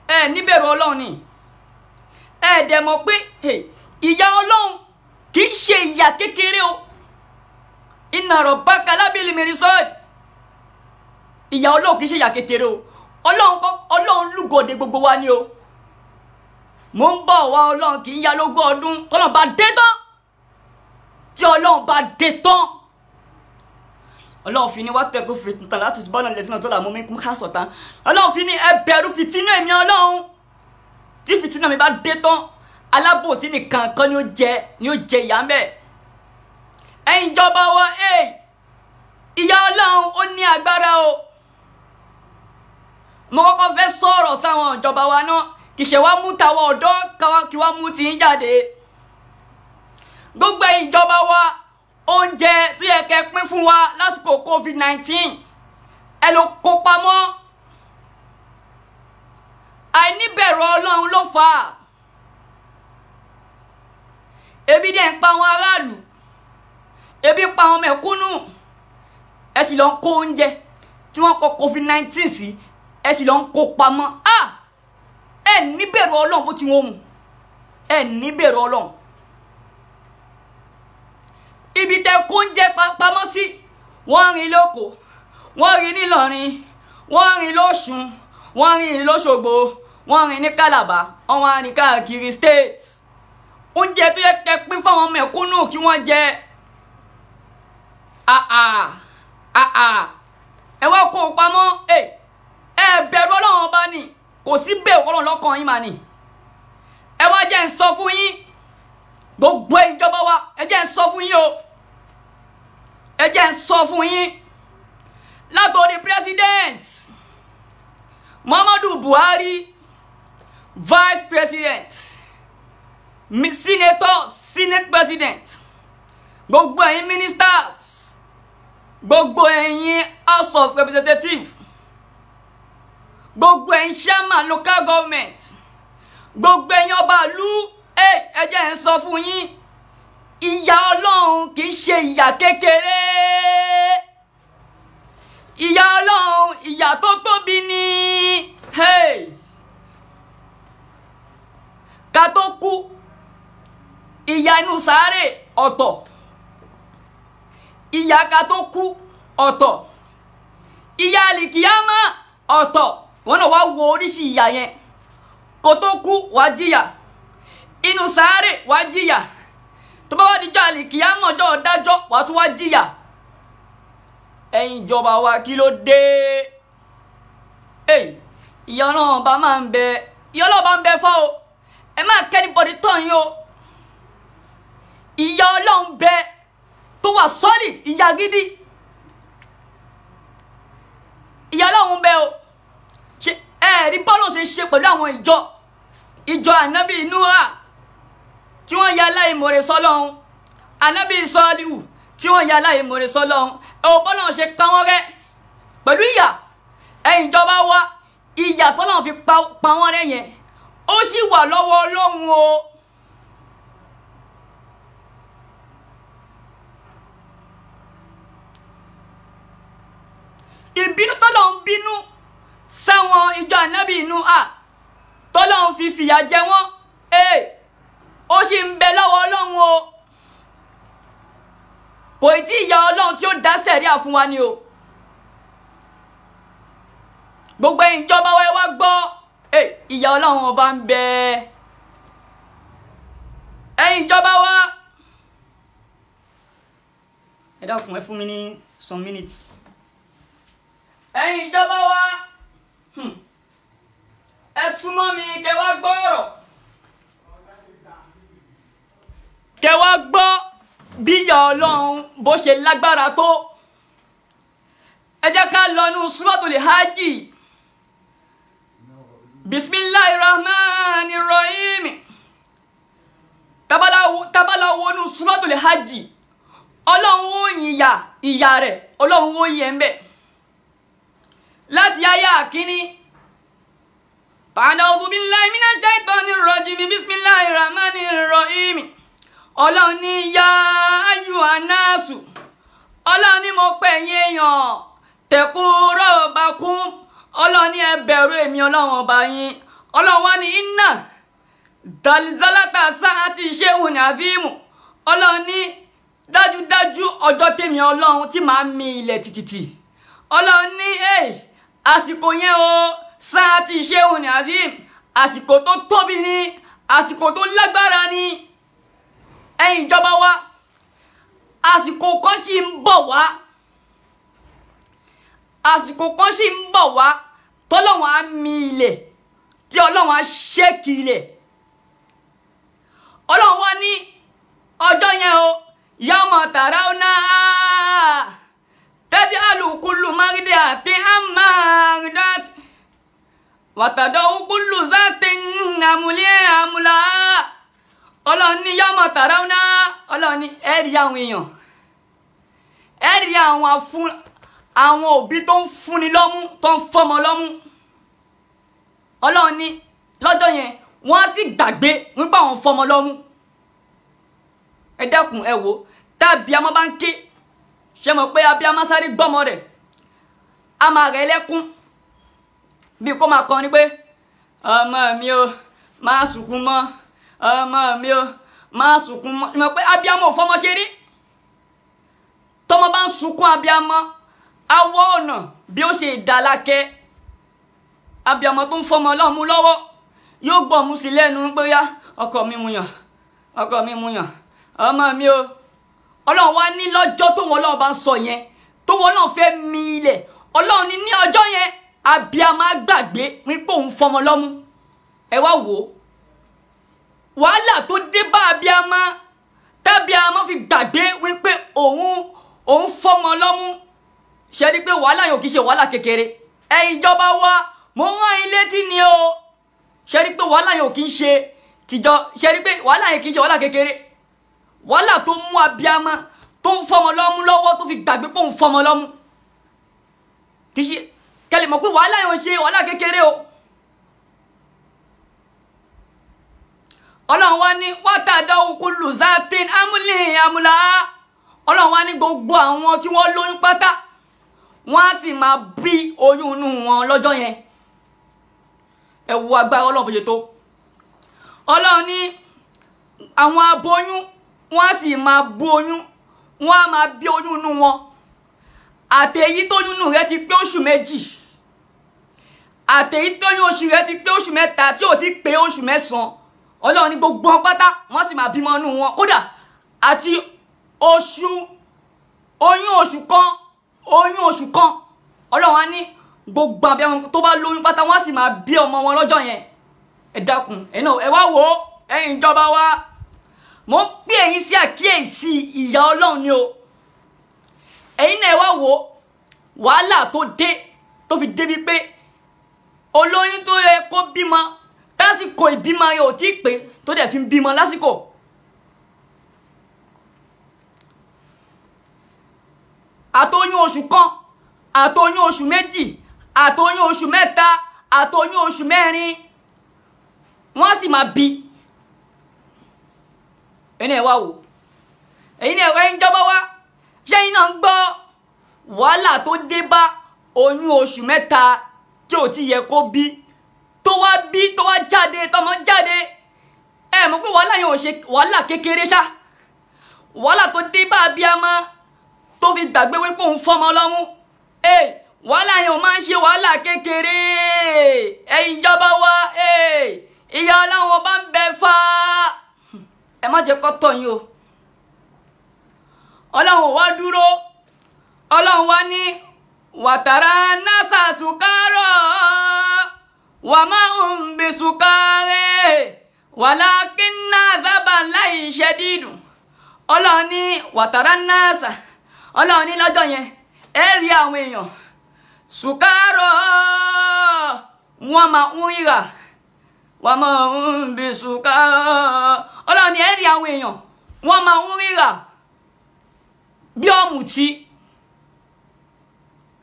Ẹ níbẹ̀rù Ọlọ́run ni. Ẹ dẹ̀ mọ̀ pé ìyà Ọlọ́run kì í ṣe ìyà kékeré o. Inna rabbaka labil mirsad. Ìyà Ọlọ́run kì í ṣe ìyà kékeré o. Ọlọ́run lúgọ̀dẹ gbogbo wa ni o. Mo ń bọ̀ wá, Ọlọ́run kì í ya lógún ọdún. Tọ́lọ́run bá dé tán, tí Ọlọ́run bá dé tán, Ọlọ́run fi ní wá tẹ̀kọ́ fìtínà láti bọ́nà lẹ́sìn náà tó là mú mi kún ká sọ̀tàn. Ọlọ́run fi ní ẹ bẹ̀rù fìtínà èmi Ọlọ́run. Tí fìtínà mi bá dé tán, alábòsí nìkan kan ni ó jẹ, ni ó jẹ ìyà ń bẹ̀. Ẹ̀yin ìjọba wa, ìyà Ọlọ́run ó ní agbára o. Mo kọ́kọ́ fẹ́ sọ̀rọ̀ sáwọn ìjọba wa náà, kì í ṣe wá mú tàwọn ọ̀dọ́ kí wá mú ti ń jáde. Gbogbo ẹ̀yin ìjọba wa, oúnjẹ tó yẹ kẹ́ pín fún wa lásìkò COVID-19 ẹ ló kó pamọ́. Àìníbẹ̀rù Ọlọ́run ló fà á. Ebi dẹ̀ ń pa àwọn aráàlú, ebi ń pa àwọn mẹ̀kúnnù. Ẹ sì lọ ń kó oúnjẹ tí wọ́n kọ COVID-19 sí, ẹ sì lọ ń kó pamọ́. Ẹ níbẹ̀rù Ọlọ́run bó ti wọ́n mu. Ẹ níbẹ̀rù Ọlọ́run. Ibi tẹ kó oúnjẹ pamọ́ sí, wọ́n rìn lóko, wọ́n rìn nílọrin, wọ́n rìn lọ́ṣun, wọ́n rìn lọ́ṣogbo, wọ́n rìn ní Calabar, wọ́n wá rìn káàkiri state. Oúnjẹ tó yẹ kẹ́ pín fáwọn mẹ̀kúnnù kí wọ́n jẹ. Ẹ wá kó o pamọ́. Ẹ bẹ̀rù Ọlọ́run ọba ni, kò sí bẹ̀rù Ọlọ́run lọ́kàn yín mà ni. Ẹ wá jẹ́ ń sọ fún yín, gbogbo ìjọba wa, ẹ jẹ́ ń sọ fún yín o. Ẹ jẹ́ n sọ fún yín, látòrí president Muhammadu Buhari, vice president, senator, senate president, gbogbo ẹ̀yin ministers, gbogbo ẹ̀yin house of representatives, gbogbo ẹ̀yin chairman local government, gbogbo ẹ̀yin ọba ìlú, ẹ jẹ́ n sọ fún yín, ìyà Ọlọ́run kì í ṣe ìyà kékeré. Ìyà Ọlọ́run ìyà tó tóbi ni. Ká tó kú, ìyà inú sàárè ọ̀tọ̀, ìyà ká tó kú ọ̀tọ̀, ìyà àlìkìyámà ọ̀tọ̀. Wọn náà wá wo oríṣi ìyà yẹn. Kó tó kú wá jìyà, inú sàárè wá jìyà, tó bá wá dijọ́ àlìkìyámà ọjọ́ ọ̀dájọ́ wá tún wá jìyà. Ẹ̀yin ìjọba wa, kí ló dé? Ìyà Ọlọ́run bá máa ń bẹ, ìyà Ọlọ́run bá ń bẹ fọ́ o. Ẹ má kẹ́ni bọ̀dí tán yín o. Ìyà Ọlọ́run bẹ tó wà solid, ìyà gidi. Ìyà Ọlọ́run bẹ o. Ṣe ẹ rí bọ́ọ̀lù ṣe ṣe pẹ̀lú àwọn ìjọ ànábì Núhà tí wọ́n ya aláìmoore sọ́lọ́run, ànábì Sọ́ọ́líù tí wọ́n ya aláìmoore sọ́lọ́run, ẹ ò bọ́ọ̀lù ṣe pa wọ́n rẹ́ pẹ̀lú ìyà. Ẹ̀yin ìjọba wa, ìyà tọ́lọ́run fi pa wọ́n rẹ́ yẹn, ó sì wà lọ́wọ́ Ọlọ́run o. Ìbínú tọ́lọ́run bínú sáwọn ìjọ ànábì Núhà tọ́lọ́run fi fìyà jẹ wọ́n, ó sì ń bẹ lọ́wọ́ Ọlọ́run o. Kò tí ìyà Ọlọ́run tí ó dá sẹ̀ríà fún wa ni o. Gbogbo ìjọba wa, ẹ wá gbọ́, ìyà Ọlọ́run ọba ń bẹ. Ẹ̀yin ìjọba wa, ẹ dákun, ẹ fún mi ní some minutes. Ẹ̀yin ìjọba wa, ẹ súnmọ́ mi kẹ́ wá gbọ́ ọ̀rọ̀, kẹ́ wá gbọ́ bí ìyà Ọlọ́run bó ṣe lágbára tó. Ẹ jẹ́ ká lọ nú Suratul Hajj. Bismillahir Rahmanir Rahim. Tabala wọnú Suratul Hajj, Ọlọ́run ó yin ìyà rẹ̀, Ọlọ́run ó yin ẹ̀ ń bẹ̀. Láti ayé àkíní, A'udhu billahi minash shaitanir rajim, bismillahir rahmanir rahim. Ọlọ́run ní ya ayyuhan nasu, Ọlọ́run ní mo pè yín èèyàn, taqu rabbakum, Ọlọ́run ní ẹ bẹ̀rù èmi Ọlọ́run ọba yín. Ọlọ́run wá ní inna zalzalata sa'ati shay'un adhim. Ọlọ́run ní dájúdájú ọjọ́ tèmi Ọlọ́run tí màá mi ilẹ̀ tìtìtì. Ọlọ́run ní àsìkò yẹn o, sa'ati shay'un adhim, àsìkò tó tóbi ni, àsìkò tó lágbára ni. Ẹ̀yin ìjọba wa, àsìkò kan ṣì ń bọ̀ wá, àsìkò kan ṣì ń bọ̀ wá tọ́lọ́run á mi ilẹ̀, tí Ọlọ́run á ṣéèkì ilẹ̀. Ọlọ́run wá ní ọjọ́ yẹn o, yawma tarawna tadhalu kullu mardi'atin amma arda'at wa tada'u kullu zatin hamlaha. Ọlọ́run ní yawma tarawna, Ọlọ́run ní ẹ rí àwọn èèyàn, ẹ rí àwọn òbí tó ń fúnni lọ́mú, tó ń fọ́mọ lọ́mú. Ọlọ́run ní lọ́jọ́ yẹn wọ́n á sì gbàgbé nígbà wọn fọ́mọ lọ́mú. Ẹ dákun, ẹ wò, tàbí amọ́ bá ń ké, ṣe mọ̀ pé abiyamọ sáré gbọ́mọ rẹ̀, a máa rẹ̀ lẹ́kún bí kò máa kọrin pé ọmọ mi o máa sunkún mọ́, ọmọ mi o máa sunkún mọ́. Ṣe mọ̀ pé abiyamọ ò fọmọ ṣeré. Tọmọ bá ń sunkún, abiyamọ awọ ọ̀nà bí ó ṣe ìdálakẹ́. Abiyamọ tó ń fọmọ lọ́mú lọ́wọ́ yóò gbọ́ ọmú sí lẹ́nu pé yá ọkọ mi muyàn, ọkọ mi muyàn, ọmọ mi o. Ọlọ́run wá ní lọ́jọ́ tó wọn Ọlọ́run bá ń sọ yẹn, tó wọn Ọlọ́run fẹ́ mi ilẹ̀, Ọlọ́run ní ní ọjọ́ yẹn abiyamọ á gbàgbé wípé òun fọmọ lọ́mú. Ẹ wá wò ó, wàhálà tó dé bá abiyamọ, tábíamọ fi gbàgbé wípé òun òun fọmọ lọ́mú. Ṣe rí pé wàhálà yóò kì í ṣe wàhálà kékeré. Ẹ̀yin ìjọba wa, mo ń rán yín létí ni o. Ṣe rí pé wàhálà yóò kì í ṣe tìjọ. Ṣe rí pé wàhálà yẹn kì í ṣe wàhálà kékeré. Wàhálà tó mú abiyamọ tó ń fọmọ lọ́mú lọ́wọ́ tó fi gbàgbé pé òun fọmọ lọ́mú, kì í ṣe kẹlẹ̀ mọ̀ pé wàhálà yẹn ò ṣe wàhálà kékeré o. Ọlọ́run wá ní wátàdá okun lùzátìn amúlẹ̀ amúlá. Ọlọ́run wá ní gbogbo àwọn tí wọ́n lóyún pátá, wọ́n á sì máa bí oyún inú wọn lọ́jọ́ yẹn. Ẹ wo agbára Ọlọ́run bó ṣe tó. Ọlọ́run ní àwọn aboyún, wọ́n á sì máa bú oyún, wọ́n á máa bí oyún inú wọn. Àtẹ̀yí tóyún inú rẹ ti pé oṣù 2, àtẹ̀yí tóyún oṣù rẹ ti pé oṣù 3 tí ò ti pé oṣù 9. Ọlọ́run ní gbogbo wọn pátá, wọ́n sì máa bímọ inú wọn. Kódà àti oṣù oyún oṣù kan, oyún oṣù kan, Ọlọ́run á ní gbogbo abiyamọ tó bá lóyún pátá, wọ́n sì máa bí ọmọ wọn lọ́jọ́ yẹn. Ẹ dákun, ẹ̀yin náà ẹ wá wò ó. Ẹ̀yin ìjọba wa, mo ń pè ẹ̀yin sí àkíyèsí ìyà Ọlọ́run ni o. Ẹ̀yin náà ẹ wá wò ó, wàhálà tó dé tó fi débi pé olóyún tó yẹ kó bímọ lásìkò ìbímọ rẹ̀ ò tí ì pé tó dẹ̀ fi ń bímọ lásìkò. Àtoyún oṣù 1, àtoyún oṣù 2, àtoyún oṣù 3, àtoyún oṣù 4, wọ́n sì máa bí. Ẹ̀yin náà wá wò, ẹ̀yin náà ẹ̀yin ìjọba wa, ṣé ẹ̀yin náà ń gbọ́ wàhálà tó dé bá oyún oṣù 3 tí ò ti yẹ kó bí, tó wá bí, tó wá jáde, tọmọ jáde. Ẹ mọ̀ pé wàhálà yẹn ò ṣe wàhálà kékeré ṣá. Wàhálà tó dé bá abiyamọ tó fi gbàgbé wípé òun fọmọ lọ́mú. Wàhálà yẹn ò máa ń ṣe wàhálà kékeré. Ẹ̀yin ìjọba wa, ìyà Ọlọ́run bá ń bẹ fá. Ẹ má jẹ́ kó tọ̀ yín o. Ọlọ́run wá dúró. Ọlọ́run wá ní wàtàrà násà sùkárọ̀ wà má ń bí sùkárẹ̀ wàlákínà dábà láì ṣe dídùn. Ọlọ́run ní wàtàrà násà. Ọlọ́run ní lọ́jọ́ yẹn ẹ rí àwọn èèyàn sùkárọ̀, wọ́n máa ń ríra, wọ́n máa ń bí sùkárọ̀. Ọlọ́run ní ẹ rí àwọn èèyàn wọ́n máa ń ríra bí ọ̀mùtí.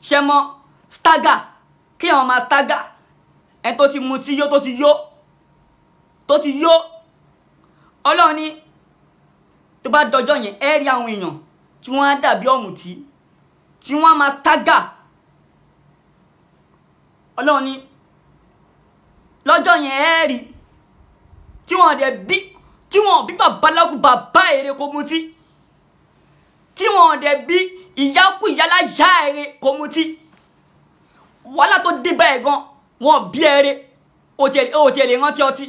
Ṣe mọ stagger, kí àwọn máa stagger, ẹni tó ti mutí yó, tó ti yó, tó ti yó. Ọlọ́run ní tó bá dọjọ́ yẹn ẹ rí àwọn èèyàn tí wọ́n á dàbí ọ̀mùtí, tí wọ́n á máa stagger. Ọlọ́run ní lọ́jọ́ yẹn ẹ rí tí wọ́n dẹ̀ bí, tí wọ́n bí babaláku bàbá èrè kò mutí, tí wọ́n dẹ̀ bí ìyákú ìyálà yá èrè kò mutí. Wàhálà tó dé báyìí gan, wọ́n bí èrè, ó tiẹ̀ lè rántí ọtí.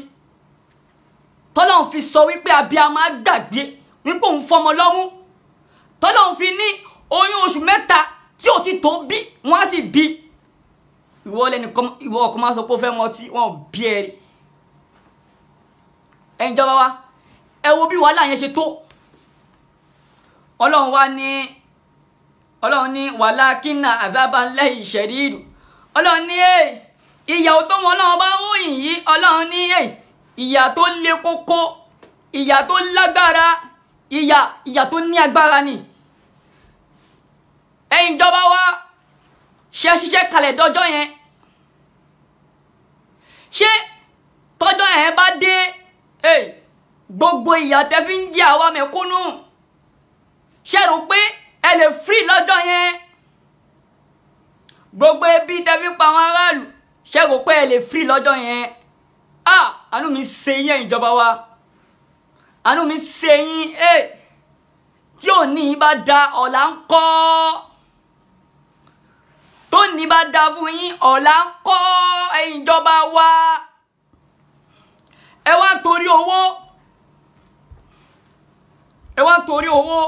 Tọ́lọ́run fi sọ wípé abiyamọ á gbàgbé wípé òun fọmọ lọ́mú. Tọ́lọ́run fi ní oyún oṣù 3 tí ò ti tó bí, wọ́n á sì bí. Ìwọ lẹ́nìkan, ìwọ ọkọ máa sọ pé ó fẹ́ mọtí, wọ́n bí ẹ rí. Ẹ̀yin ìjọba wa, ẹ wo bí wàhálà yẹn ṣe tó. Ọlọ́run wá ní, Ọlọ́run ní wàlákínà àdábà lẹ́yìn ṣẹ̀dídù. Ọlọ́run ní ìyà tó wọn Ọlọ́run bá ń ròyìn yìí. Ọlọ́run ní ìyà tó le koko, ìyà tó lágbára, ìyà tó ní agbára ni. Ẹ̀yin ìjọba wa, ṣe ṣiṣẹ́ kalẹ̀ dọ́jọ́ yẹn. Ṣé tọ́jọ́ yẹn bá dé, gbogbo ìyà tẹ́ fi ń jẹ àwa mẹ̀kúnnù, ṣe rò pé ẹ lè free lọ́jọ́ yẹn? Gbogbo ebi tẹ́ fi pa àwọn aráàlú, ṣe rò pé ẹ lè free lọ́jọ́ yẹn? Àánú mi ṣe yín ẹ̀yin ìjọba wa, àánú mi ṣe yín. Tí òní bá da ọ̀la ń kọ́, tó ní bá da fún yín ọ̀la ń kọ́. Ẹ̀yin ìjọba wa, ẹ wá torí owó, ẹ wá torí owó,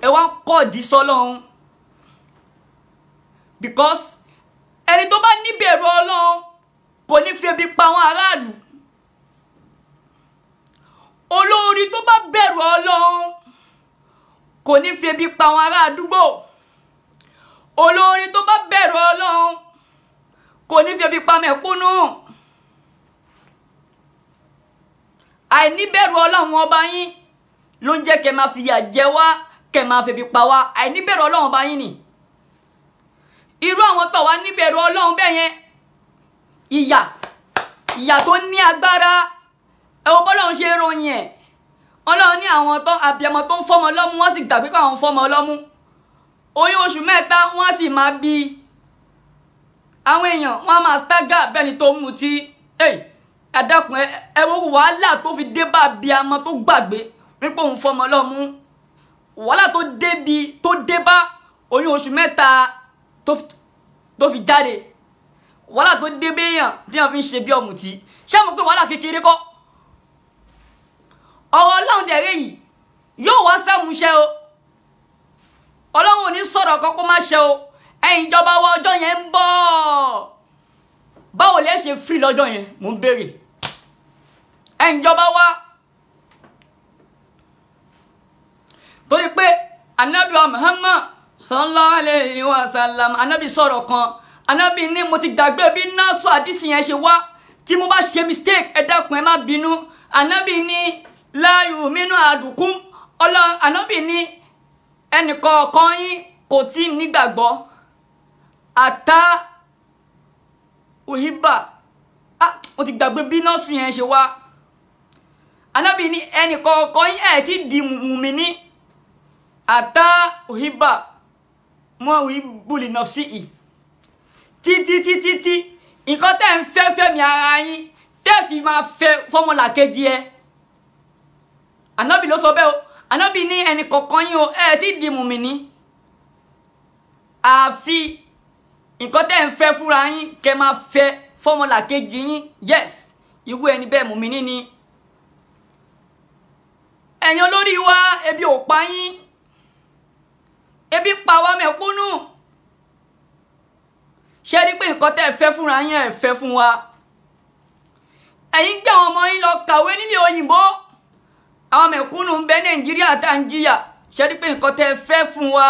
ẹ wá kọ̀dí sọ́lọ́run. Because ẹni tó bá níbẹ̀rù Ọlọ́run kò ní fi ebi pa àwọn aráàlú. Olórí tó bá bẹ̀rù Ọlọ́run kò ní fi ebi pa àwọn ará àdúgbò. Olórí tó bá bẹ̀rù Ọlọ́run kò ní fi ebi pa mẹ̀kúnnù. Àìníbẹ̀rù Ọlọ́run ọba yín ló ń jẹ́ kẹ́ máa fìyà jẹ wá, kẹ́ máa febi pa wá. Àìníbẹ̀rù Ọlọ́run ọba yín ni. Irú àwọn tó wá níbẹ̀rù Ọlọ́run bẹ́ẹ̀ yẹn, ìyà tó ní agbára. Ẹ wo bọ́lọ́run ṣe ròyìn ẹ̀. Ọlọ́run ní àwọn tó àbíamọ tó ń fọ́mọ lọ́mú, wọ́n sì gbàgbé pé àwọn ń fọ́mọ lọ́mú. Oyún oṣù 3 wọ́n sì máa bí. Àwọn èèyàn wọ́n á máa stagger bẹ́ẹ̀ ni tó mutí. Ẹ dákun, ẹ wo wàhálà tó fi dé bá àbíamọ tó gbàgbé wípé òun fọ́mọ lọ́mú. Wàhálà tó débi tó dé bá oyún oṣù 3 tó fi jáde. Wàhálà tó dé béèyàn tí wọ́n fi ń ṣe bí ọ̀mùtí. Ṣé mo pé wàhálà kékeré kọ́? Ọ̀rọ̀ Ọlọ́run dẹ̀rẹ́ yìí yóò wá sẹ́múṣẹ́ o. Ọlọ́run ò ní sọ̀rọ̀ kan kó má ṣe o. Ẹ̀yin ìjọba wa, ọjọ́ yẹn ń bọ̀. Báwo lẹ ṣe free lọ́jọ́ yẹn? Mò ń béèrè. Ẹ̀yin ìjọba wa, torí pé Ànábì wa Muhammad sallallahu alayhi wa sallam, Ànábì sọ̀rọ̀ kan. Ànábì ní mo ti gbàgbé bí násù àdìsí yẹn ṣe wá. Tí mo bá ṣe mistake, ẹ dákun ẹ má bínú. Ànábì ní la yu'minu ahadukum. Ọlọ́run Ànábì ní ẹnìkọ̀ọ̀kan yín kò tí ì nígbàgbọ́ àtà òhìbà. Mo ti gbàgbé bí nọ́ọ̀sì yẹn ṣe wá. Ànábì ní ẹnìkọ̀ọ̀kan yín ẹ̀ tí di mùmíní àtà òhìbà mọ́ òhìbùlì nafsi ì. Títí títí tí nǹkan tẹ́ ń fẹ́ fẹ́mi ara yín tẹ́ fi máa fẹ́ fọ́mọlàkejì ẹ. Ànábì ló sọ bẹ́ẹ̀ o. Ànábì ní ẹnì kọ̀ọ̀kan yín o, ẹ ti di mùmíní àfi nǹkan tẹ́ ń fẹ́ fúnra yín kẹ́ máa fẹ́ fọ́mọlàkejì yín. Yes, irú ẹni bẹ́ẹ̀ mùmíní ni. Ẹ̀yin olórí wa, ebi ò pa yín, ebi pa wá mẹ̀kúnnù. Ṣé rí pé nǹkan tẹ́ ẹ fẹ́ fúnra yín ẹ fẹ́ fún wa? Ẹ̀yin gbé àwọn ọmọ yín lọ kàwé nílé òyìnbó, àwọn mẹ̀kúnnù ń bẹ Nàìjíríà tá ń jìyà. Ṣé rí pé nǹkan tẹ́ ẹ fẹ́ fún wa,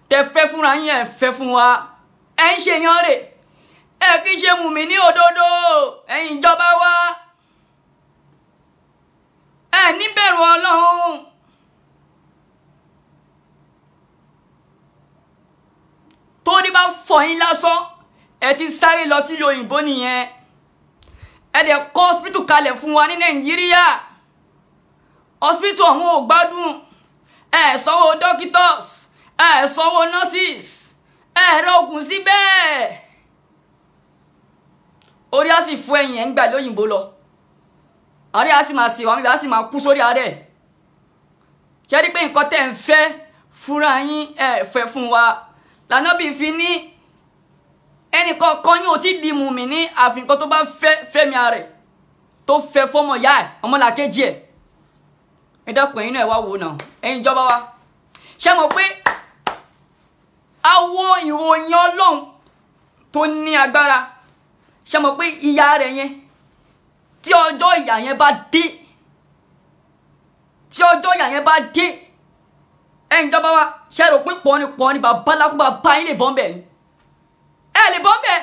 tẹ́ fẹ́ fúnra yín ẹ fẹ́ fún wa? Ẹ ń ṣe yan rè, ẹ kì í ṣe mùmíní òdodo. Ẹ̀yin ìjọba wa, ẹ níbẹ̀rù Ọlọ́run. Torí bá fọ yín lásán, ẹ ti sáré lọ sílùú òyìnbó nìyẹn. Ẹ dẹ̀ kọ́ hospital kalẹ̀ fún wa ní Nàìjíríà. Hospital ọ̀hún ò gbádùn. Ẹ sanwó doctors, ẹ sanwó nurses, ẹ rẹ oògùn síbẹ̀. Orí á sì fún ẹ̀yìn ẹ̀ ń gbà lóyìnbó lọ. Àárẹ̀ á sì máa ṣe wàmí, á sì máa kú sórí àárẹ̀. Ṣé rí pé nǹkan tẹ́ ń fẹ́ fúnra yín ẹ fẹ́ fún wa? Lànàbì fi ní ẹnìkọ̀ọ̀kan yín ò tí di mùmíní àfi nǹkan tó bá fẹ́ fẹ́mi rẹ̀ tó fẹ́ fọ́mọ ìyá ẹ̀, ọmọlàkejì ẹ̀. Ẹ dákun, ẹ̀yin náà ẹ wá wò náà. Ẹ̀yin ìjọba wa, ṣé mọ̀ pé awo ìròyìn Ọlọ́run tó ní agbára? Ṣé mọ̀ pé ìyà rẹ̀ yẹn, tí ọjọ́ ìyà yẹn bá dé, tí ọjọ́ ìyà yẹn bá dé, ẹ̀yin ìjọba wa, ṣé rò pé pọ́ni pọ́ni bàbá lákùbà bá yín lè bọ́ ń bẹ̀ ni? Ẹ lè bọ́ ń bẹ̀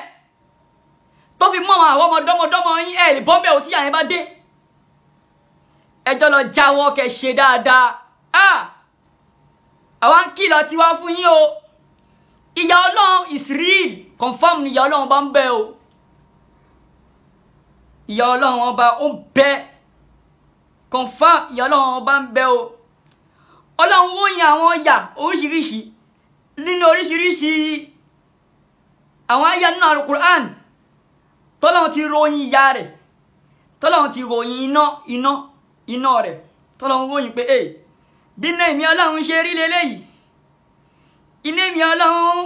tó fi mọ́ àwọn ọmọdọ́mọdọ́mọ yín. Ẹ lè bọ́ ń bẹ̀ ò tí ìyà yẹn bá dé. Ẹjọ́ lọ jáwọ́ kẹ́ ṣe dáadáa. Àwa ń kìlọ̀ tiwa fún yín o. Ìyà Ọlọ́run is real, confirm ni ìyà Ọlọ́run bá ń bẹ o. Ìyà Ọlọ́run ọba ó ń bẹ, confirm ìyà Ọlọ́run ọba ń bẹ o. Ọlọ́run wó yan àwọn ìyà oríṣiríṣi nínú oríṣiríṣi àwọn àyà nínú Al-Qur'an tọ́lọ́run ti ròyìn ìyà rẹ̀, tọ́lọ́run ti ròyìn iná iná iná rẹ̀, tọ́lọ́run ròyìn pé ẹ bí iná èmi Ọlọ́run ṣe rí leléyìí, iná èmi Ọlọ́run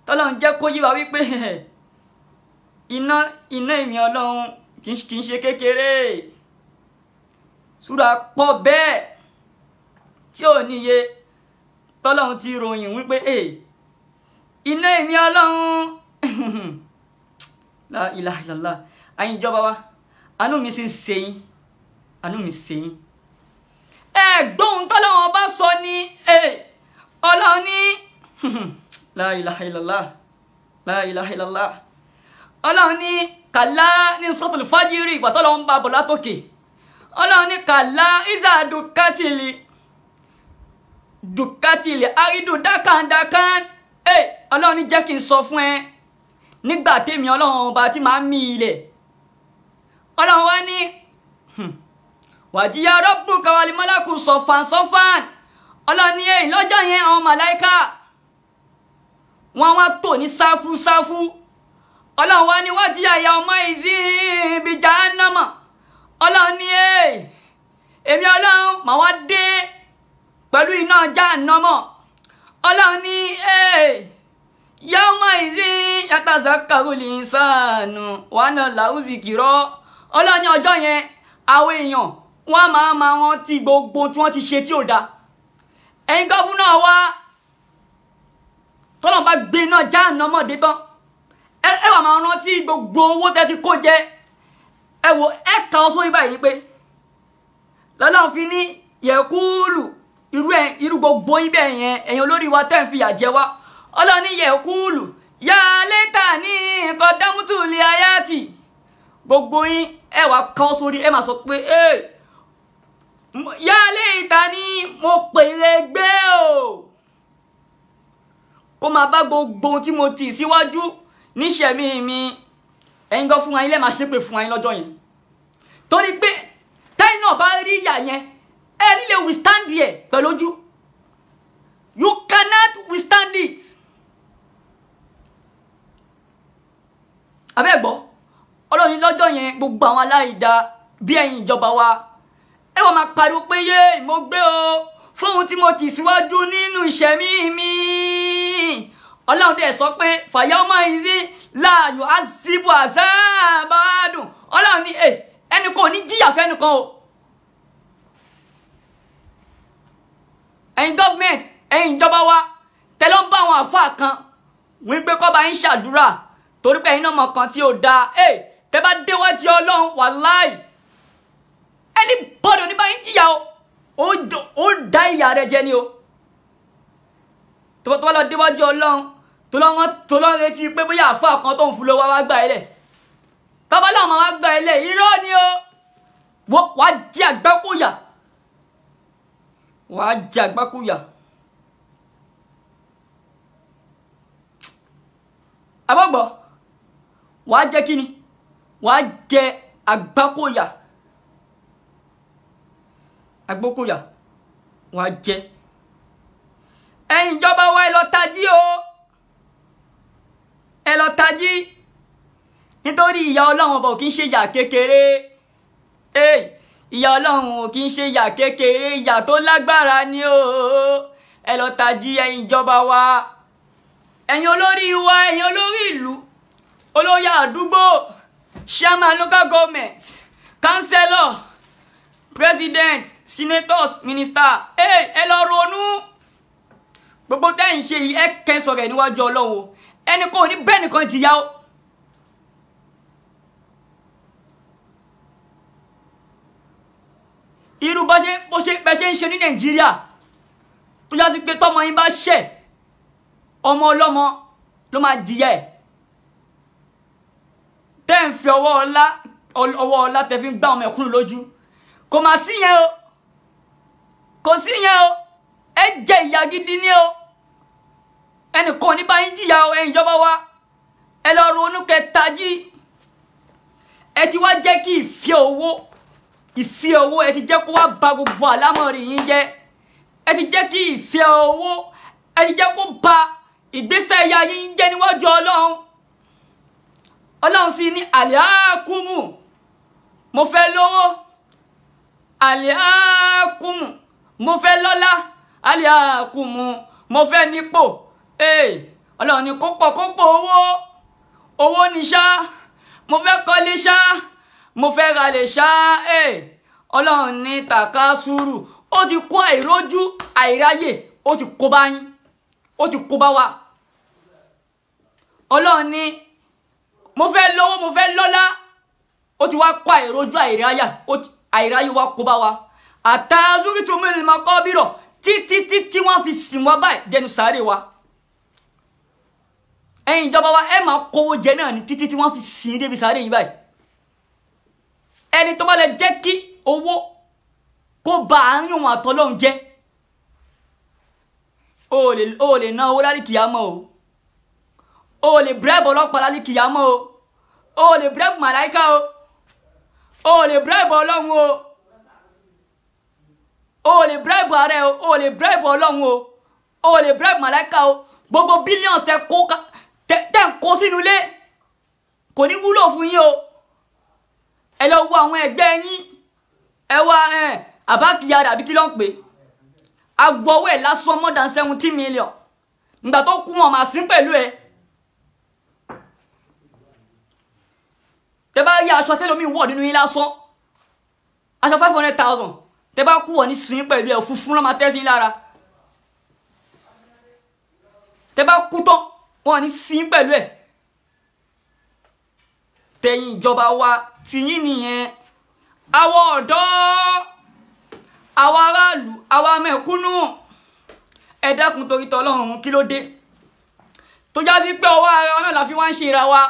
tọ́lọ́run jẹ́ kó yé wa wípé iná iná èmi Ọlọ́run kì í ṣe kékeré. Súra pọ̀ bẹ́ẹ̀ tí ò níye tọ́lọ́run ti ròyìn wípé iná èmi Ọlọ́run. La ilaha illallah. Àyìn ìjọba wa, àánú mi sì ń ṣe yín, àánú mi ṣe yín. Ẹ Ẹ̀gbọ́n tọ́lọ́wọ́n bá sọ ní Ọlọ́run ní la ilaha illallah, la ilaha illallah. Ọlọ́run ní kàlá ní suratul fajiri ìgbà tọ́lọ́run bá bọ̀ látòkè. Ọlọ́run ní kàlá ìzà dùkátìlì dùkátìlì àrídù dákàndákàn. Ọlọ́run ní jẹ́ kí n sọ fún ẹ nígbà tèmi Ọlọ́run ọba tí màá mì ilẹ̀. Ọlọ́run wá ní wàjíyá rabbuka wal malaku sọ̀fàn sọ̀fàn. Ọlọ́run ní èyí lọ́jọ́ yẹn àwọn màláíkà wọ́n wá tò ní sáfú sáfú. Ọlọ́run wá ní wájíyá ìyá ọmọ ìzí ibi jahannama. Ọlọ́run ní èmi Ọlọ́run màá wá dé pẹ̀lú iná jahannama. Ọlọ́run ní yawma ìzí yatazakkaru linsanu wa ana lahu zikra. Ọlọ́run ní ọjọ́ yẹn àwọn èèyàn wọ́n máa ma rántí gbogbo tí wọ́n ti ṣe tí ò dáa. Ẹ̀yin gọ́fúnà wa tọ́lọ́n bá gbé iná jahannama dé tán, ẹ wà máa rántí gbogbo owó tẹ́ ti kó jẹ. Ẹ wò ẹ kà ọ sórí báyìí ni pé lọ́lọ́run fi ní yẹ̀kúlù irú gbogbo ibẹ̀ yẹn ẹ̀yin olórí wa tẹ́ ń fìyà jẹ wá. Ọlọ́run ní yẹ̀kúlù yá létà ní kọ́dámútù lè ayáàtì. Gbogbo yín ẹ wà kà ọ sórí, ẹ máa sọ pé yá létà ní mo pèrè gbé o, kó máa bá gbogbo ohun tí mo tì síwájú níṣẹ̀mí mi. Ẹ̀yin gan fún wa yín lẹ́ẹ̀ máa ṣépè fún wa yín lọ́jọ́ yẹn, torí pé tẹ́yìn náà bá rí ìyà yẹn ẹ nílé withstand ẹ̀ pẹ̀lú ojú. You cannot withstand it. Abẹ́gbọ́ Ọlọ́run ní lọ́jọ́ yẹn gbogbo àwọn aláìda bí ẹ̀yin ìjọba wa ẹ wọ́n máa pariwo pé yé mo gbé o fún ohun tí mo tì síwájú nínú ìṣẹ̀mí mi. Ọlọ́run dẹ̀ sọ pé fàyà ọmọ ìzí láàyò àzìbò àzábàádùn. Ọlọ́run ní ẹnì kan ò ní jìyà fẹ́nìkan o. Ẹ̀yin gọ́fìmẹ̀ntì, ẹ̀yin ìjọba wa tẹ́lọ́ ń bá àwọn àfáà kan wípé kọ́ bá ń ṣàdúrà torí pé ẹ̀yin náà mọ̀ kan tí ò dáa. Tẹ́ bá déwájú Ọlọ́run wàláì ẹni bọ́dọ̀ ní bá ń jìyà o, ó dá ìyà rẹ̀ jẹ ni o. Tó bá lọ déwájú Ọlọ́run tó lọ retí pé bóyá àfáà kan tó ń fún lówó wá gbà ẹ lẹ̀, tọ́ba làwọn máa gbà ẹ lẹ̀, irọ́ ni o. Wàá jẹ àgbákòyà, wàá jẹ àgbákòyà. Abọ́gbọ́ wàá jẹ kíni? Wàá jẹ àgbákòyà, àgbákòyà wàá jẹ. Ẹ̀yin ìjọba wa ẹ lọ tají o, ẹ lọ tají, nítorí ìyà Ọlọ́run ọba ò kí ń ṣe ìyà kékeré. Ìyà Ọlọ́run ò kí ń ṣe ìyà kékeré, ìyà tó lágbára ni o. Ẹ lọ tají ẹ̀yin ìjọba wa, ẹ̀yin olórí wa, ẹ̀yin olórí ìlú, olórí àdúgbò, chairman local government, councillor, president, senators, minister. Ẹ lọ ronú gbogbo tẹ́ ń ṣe yìí, ẹ kẹsàn rẹ̀ níwájú Ọlọ́run o. Ẹnì kan ò ní bẹ́ẹ̀ nìkan jìyà o. Irú bá ṣe ń ṣe ní Nàìjíríà tó já sí pé tọmọ yín bá ṣẹ̀, ọmọ ọlọ́mọ ló máa jìyà ẹ̀. Tẹ́ ń fi ọwọ́ ọlá tẹ́ fi ń gbá ọmọ ẹ̀kúnnù lójú, kò má sí yẹn o, kò sí yẹn o. Ẹ jẹ ìyà gidi ní o. Ẹnìkan ní bá yín jìyà o. Ẹ̀yin ìjọba wa ẹ lọ ronú kẹtají. Ẹ ti wá jẹ́ kí ìfẹ́ owó ẹ ti jẹ́ kó wá ba gbogbo àlámọ̀rí yín jẹ́. Ẹ ti jẹ́ kí ìfẹ́ owó ẹ ti jẹ́ kó ba ìgbésẹ̀ ayé yín jẹ́ níwájú Ọlọ́run. Ọlọ́run sì ní àlẹ́àkùmù mo fẹ́ lówó, àlẹ́àkùmù mo fẹ́ lọ́lá, àlẹ́àkùmù mo fẹ́ nípò. Ọlọ́run ní kó pọ̀ owó, owó ní ṣá, mo fẹ́ kọ́lé ṣá, mo fẹ́ ralẹ̀ ṣá. Ọlọ́run ní tàkásùrù ó ti kó àìrójú àìráyè, ó ti kó bá yín, ó ti kó bá wa. Ọlọ́run ní mo fẹ́ lówó, mo fẹ́ lọ́lá, ó ti wá kó àìrójú àìráyè wá kó bá wa. Àtàzúrìtùmílì maqabira, títí títí wọ́n fi sìn wá báyìí jẹnu sáré wa. Ẹ̀yin ìjọba wa, ẹ máa kówó jẹ náà ní títí tí wọ́n fi sìn débi sáré yìí báyìí. Ẹni tó bá lè jẹ́ kí owó kó ba àárín òun àtọlọ́run jẹ́, o lè ná owó lálẹ́ kìyàmọ́ o, o lè bribe ọlọ́pàá lálẹ́ kìyàmọ́ o, o lè bribe màláíkà o, o lè bribe ọlọ́run o, o lè bribe ààrẹ o, o lè bribe ọlọ́run o, o lè bribe màláíkà o. Gbogbo billions tẹ kó tẹ ń kó sínú ilé kò ní wúlò fún yín o. Ẹ lọ wo àwọn ẹgbẹ́ yín, ẹ wá àbákíyà àbí kí ló ń pè agbọwọ́ ẹ̀ lásán more than 70 million. Nígbà tó kú wọn màá sí pẹ̀lú ẹ. Tẹ bá rí aṣọ tẹlómi wọ̀ nínú yín lásán, aṣọ 500,000, tẹ bá kú wọ̀ ní sin pẹ̀lú ẹ, funfun ló máa tẹ́ sí lára. Tẹ bá kú tán wọn ní sin pẹ̀lú ẹ. Tẹ̀yin ìjọba wa tìyín nìyẹn. Àwọn ọ̀dọ́, àwọn aráàlú, àwọn mẹ̀kúnnù, ẹ dákun torí tọlọ́run, kí ló dé tó já sí pé ọwọ́ ara wa náà la fi wá ń ṣe ra wa,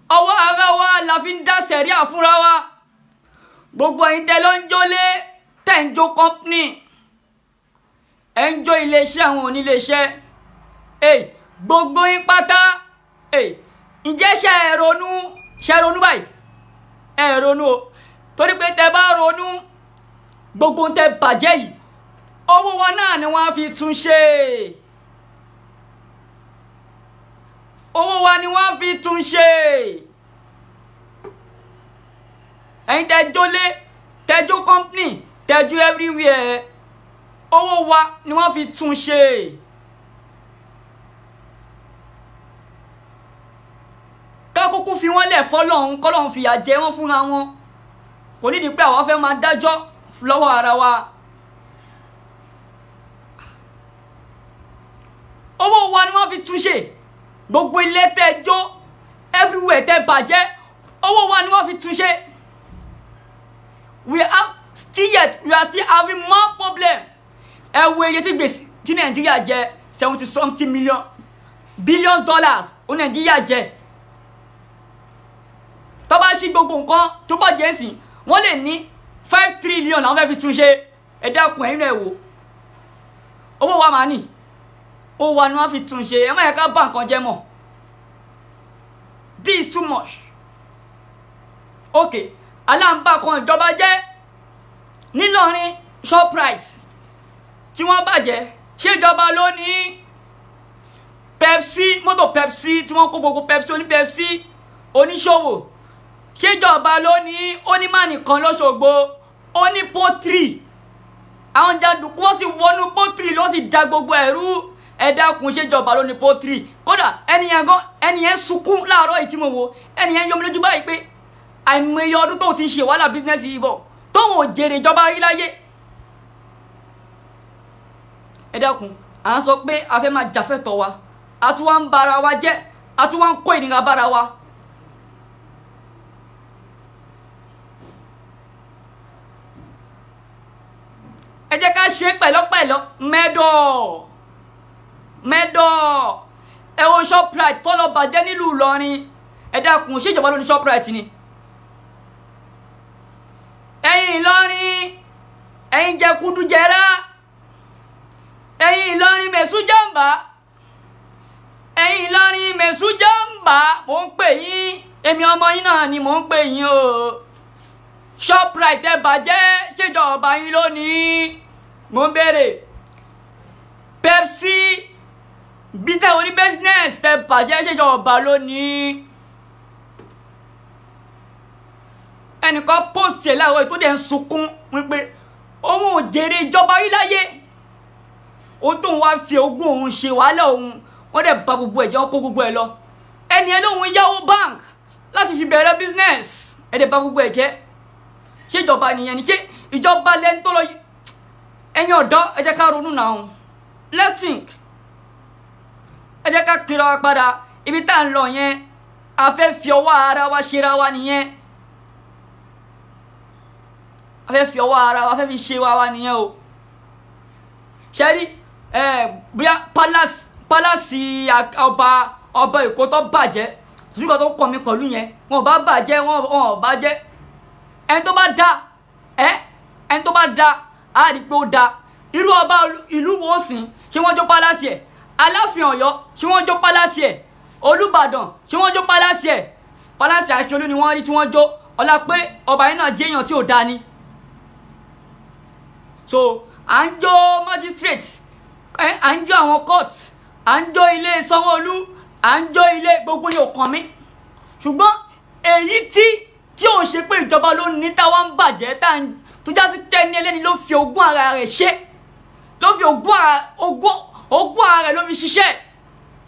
ọwọ́ ara wa la fi ń dá sẹ̀ríà fúnra wa. Gbogbo ẹ̀yin tẹ́ ló ń jólé, tẹ́ ń jó company, ẹ̀ ń jó iléeṣẹ́ àwọn oníléeṣẹ́, gbogbo yín pátá, ǹjẹ́ ṣe ẹ ronú, ṣe ronú báyìí? Ẹ ronú o, torí pé tẹ́ bá ronú, gbogbo tẹ́ bàjẹ́ yìí, owó wa náà ni wọ́n á fi tún ṣe. Owó wa ni wọ́n á fi tún ṣe. Ẹ̀yin tẹ́ jólé, tẹ́ jó company, tẹ́ jó everywhere, owó wa ni wọ́n fi tún ṣe. Kákúkú fi wọ́n lẹ̀ fọ́lọ́hun, kọ́lọ́hun fìyà jẹ wọ́n fúnra wọn. Kò nídìí pé àwa fẹ́ máa dájọ́ lọ́wọ́ ara wa. Owó wa ni wọ́n fi túnṣe. Gbogbo ilé tẹ́ jó, everywhere tẹ́ bàjẹ́, owó wa ni wọ́n fi túnṣe. We are still yet, we are still having more problem. Ẹ wo iye tí gbèsè tí Nàìjíríà jẹ, 70-something million billions dollars ó Nàìjíríà jẹ. Tó bá ṣí gbogbo nǹkan tó bá jẹ́ sí, wọ́n lè ní 5 trillion làwọn fẹ́ fi tún ṣe. Ẹ dákun, ẹ̀yin náà ẹ wò, owó wa máa nì, owó wa ni wọ́n fi tún ṣe. Ẹ má yẹ ká bà nǹkan jẹ́ mọ́. This is too much. Okay, aláǹbá kan ìjọba jẹ́ nílọrin, Shoprite tí wọ́n bàjẹ́, ṣé ìjọba ló ní? Pepsi, mọ́tò Pepsi tí wọ́n kó gbogbo Pepsi oní Pepsi oníṣòwò, ṣé ìjọba ló ní? Onímọ̀nì kan lọ́ṣogbo, ó ní pọ́tírì, àwọn jàǹdùkú wọ́n sì wọnú pọ́tírì ló sì da gbogbo ẹ̀rú. Ẹ dákun, ṣé ìjọba ló ní pọ́tírì? Kódà ẹnìyẹn gan, ẹnìyẹn sunkún láàárọ̀ yìí tí mo wò, ẹnìyẹn yọmi lójú báyìí pé àìmọye ọdún tóun ti ń ṣe wàhálà bísínẹ́sì yìí bọ̀, tóun ò jèrè ìjọba rí láyé. Ẹ dákun, à ń sọ pé a fẹ́ máa jàfẹ́tọ̀ wa, a tún wá ń bara wa jẹ́, a tún wá ń kó ìnira bára wa. Ẹ jẹ́ ká ṣe pẹ̀lọ́pẹ̀lọ́. Mẹ́dọ̀ mẹ́dọ̀, ẹ wo Shoprite tó lọ bàjẹ́ nílùú Ìlọrin. Ẹ dákun, ṣé ìjọba ló ní Shoprite ni? Ẹ̀yin Ìlọrin, ẹ̀yin jẹkúdújẹrá, ẹ̀yin Ìlọrin mẹ̀sújàmbá, ẹ̀yin Ìlọrin mẹ̀sújàmbá, mò ń pè yín, èmi ọmọ yín náà ni mò ń pè yín o. Shoprite ẹ bàjẹ́, ṣèjọba yín lónìí? Mò ń béèrè. Pepsi bíi oní business tẹ bàjẹ́, ṣèjọba lónìí? Ẹnìkan post ẹ̀ láàárọ̀ tó dẹ̀ ń sunkún wípé òun ò jèrè ìjọba rí láyé, òun tóun wá fi ogún òun ṣe wàhálà òun, wọ́n dẹ̀ bà gbogbo ẹ̀ jẹ́, wọ́n kó gbogbo ẹ̀ lọ. Ẹni ẹ lóun yáwó bank láti fi bẹ̀rẹ̀ business, ẹ̀ dẹ̀ bà gbogbo ẹ̀ jẹ́. Ṣé ìjọba nìyẹn ni? Ṣé ìjọba lẹni tó lọ? Ẹ̀yin ọ̀dọ́, ẹ jẹ́ ká ronú náà, let's think. Ẹ jẹ́ ká pera wa padà ibi tá à ń lọ yẹn. A fẹ́ fi ọwọ́ ara wa ṣera wa nìyẹn. A fẹ́ fi ọwọ́ ara wa, a fẹ́ fi ṣe wa nìyẹn o. Ṣẹ́rí bóyá palace ọba Èkó tó bàjẹ́, ṣùgbọ́n tó kàn mí pẹ̀lú yẹn, wọn ò bá bàjẹ́, wọn ò bá jẹ́. Ẹni tó bá da ẹni tó bá da á rí pé ó da. Irú ọba ìlú wo sìn, ṣé wọ́n jó palace ẹ̀? Aláàfin Ọ̀yọ́, ṣé wọ́n jó palace ẹ̀? Olúbàdàn, ṣé wọ́n jó palace ẹ̀? Palace Akíolú ni wọ́n rí tí wọ́n jó. Ọlá pé ọba yẹn náà jẹ́ èèyàn tí ò da ni. So à ń jó magistrate, à ń jó àwọn court, à ń jó ilé Sanwó-Olú, à ń jó ilé gbogbo yóò kàn mí. Ṣùgbọ́n èyí tí ò ṣe pé ìjọba ló ní táwa ń bàjẹ́, tó já sí tẹ́ni ẹlẹ́ni ló fi ogún ara rẹ̀ ṣe, ló fi ogún ara rẹ̀ ló fi ṣiṣẹ́,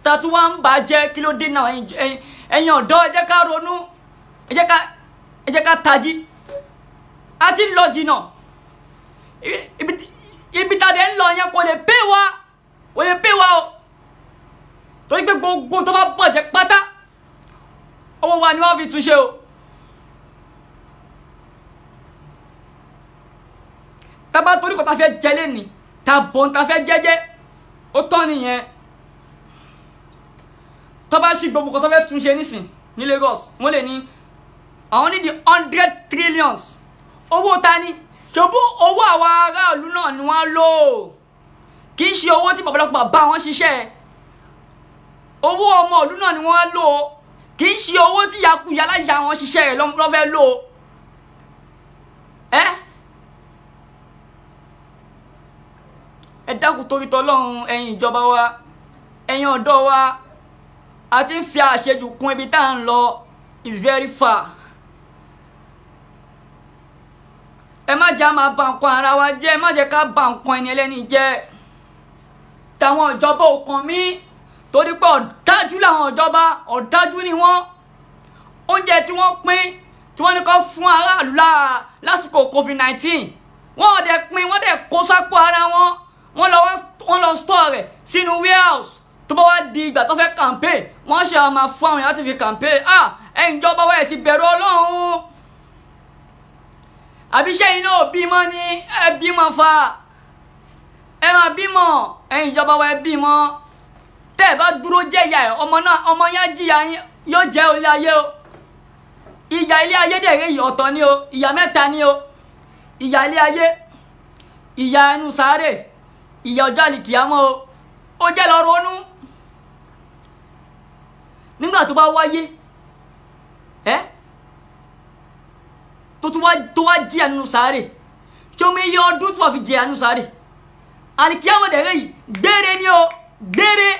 tàtú wa ń bàjẹ́. Kí ló dé náà? Ẹ̀yin ọ̀dọ́, ẹ jẹ́ ká ronú, ẹ jẹ́ ká tají. A ti ń lọ jìnnà. Ibi tá a dẹ̀ ń lọ yẹn kò lè pè wá, kò lè pè wá o. Torí pé gbogbo tó bá bàjẹ́ pátá, owó wa ni wọ́n fi túnṣe o. Tá bá torí kò tá fẹ́ jẹ lẹ́ni, tá bọ̀ tá fẹ́ jẹ́jẹ́, ó tán nìyẹn. Tó bá ṣì gbogbo kò tó fẹ́ túnṣe nísìn ní Lagos, wọ́n lè ní àwọn ní di 100 trillions. Owó ta ni? Ṣòbó owó àwọn aráàlú náà ni wọ́n lò. Kì í ṣe owó tí babaláwo bá wọn ṣiṣẹ́. Owó ọmọ ìlú náà ni wọ́n lò. Kì í ṣe owó tí yakuya láyà wọn ṣiṣẹ́ rẹ̀ lọ́ fẹ́ lò. Ẹ dákun torí tọlọ́run, ẹ̀yin ìjọba wa, ẹ̀yin ọ̀dọ́ wa, a ti ń fi àṣejù kún ibi tá à ń lọ is very far. Ẹ má jẹ́ máa bà nǹkan ara wa jẹ́, ẹ má jẹ́ ká bà nǹkan ẹni ẹlẹ́ni jẹ́. Tàwọn ìjọba ò kàn mí, torí pé ọ̀dájú làwọn ìjọba, ọ̀dájú ni wọ́n. Oúnjẹ tí wọ́n pín, tí wọ́n ní kó fún aráàlú lásìkò COVID-19, wọ́n dẹ̀ pín, wọ́n dẹ̀ kó sápò ara wọn, wọ́n lọ store rẹ̀ sínú warehouse. Tó bá wá di ìgbà tó fẹ́ campaign, wọ́n ṣe àwọn máa fún àwọn èèyàn láti fi campaign. Ẹ̀yin ìjọba wa, ẹ̀ sì bẹ̀rù Ọlọ́run. Àbí ṣé iná ò bímọ ni? Ẹ bímọ fa, ẹ máa bímọ. Ẹ̀yin ìjọba wa, ẹ bímọ. Tẹ́ ẹ bá dúró jẹ́ ìyá ẹ, ọmọ náà, ọmọ yẹn jìyà yóò jẹ́ ilé ayé o. Ìyà ilé ayé dẹ̀rẹ̀ yìí ọ̀tọ̀ ni o. Ìyà mẹ́ta ni o. Ìyà ilé ayé, ìyà ẹnu sáré, ìyà ọjọ́ àlìkìyámọ́ o. Ó jẹ́ lọ ronú nígbà tó bá wáyé tó tún wá jìyà nínú sáré. Ṣomi iye ọdún tó wà fi jìyà nínú sáré? Àlìkìyámọ́ dẹ̀rẹ̀ yìí gbére ni o, gbére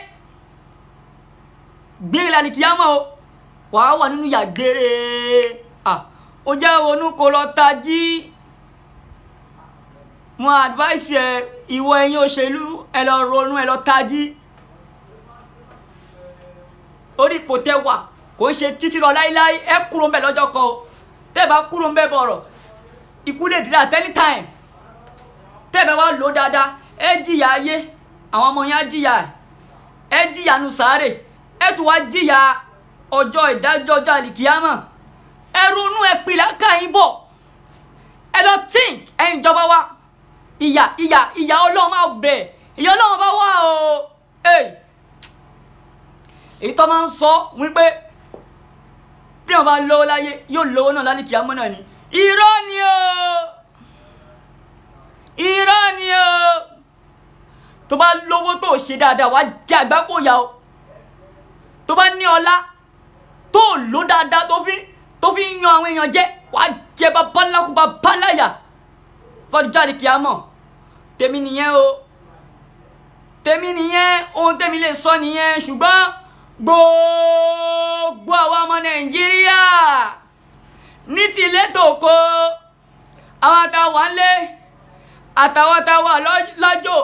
gbére làlìkìyámọ́ o. Wàá wà nínú ìyà gbére. Ó jẹ́ ronú kó lọ tají. Mo advice ẹ, ìwọ ẹ̀yin òṣèlú, ẹ lọ ronú, ẹ lọ tají. Orí ipò tẹ́ wà kò ń ṣe títí lọ láíláí. Ẹ kúrò ńbẹ̀ lọ́jọ́ kan o. Tẹ́ bá kúrò ńbẹ̀ bọ̀rọ̀, ikú lè dé at any time. Tẹ́ bá wá lò dáadáa, ẹ jìyà ayé, àwọn ọmọ yẹn á jìyà, ẹ jìyà nu sáré, ẹ tún wá jìyà ọjọ́ ìdájọ́ ọjọ́ àlìkìyámọ̀. Ẹ ronú, ẹ pìlà káyín bọ̀, ẹ lọ think. Ẹ̀yin ìjọba wa, ìyà ìyà ìyà Ọlọ́run máa bẹ̀, ìyà Ọlọ́run bá wà o. Èyí tó máa ń sọ wípé tí wọn bá lówó láyé yóò lówó náà lálìkìyámọ̀ náà ni. Irọ́ ni o, irọ́ ni o. Tó bá lówó tó ṣe dáadáa, wàá jẹ àgbákò yà o. Tó bá ní ọlá tó lò dáadáa, tó fi ń yan àwọn èèyàn jẹ, wàá jẹ babaláku babaláyà fọdúnjọ́ àlìkìyámọ̀. Tèmi nìyẹn o, tèmi nìyẹn, ohun tèmi lè sọ nìyẹn. Ṣùgbọ́n gbogbo àwọn ọmọ Nàìjíríà ní ti ilé tòko, àwọn àtàwà ńlé, àtàwọn àtàwà lọ́jọ́,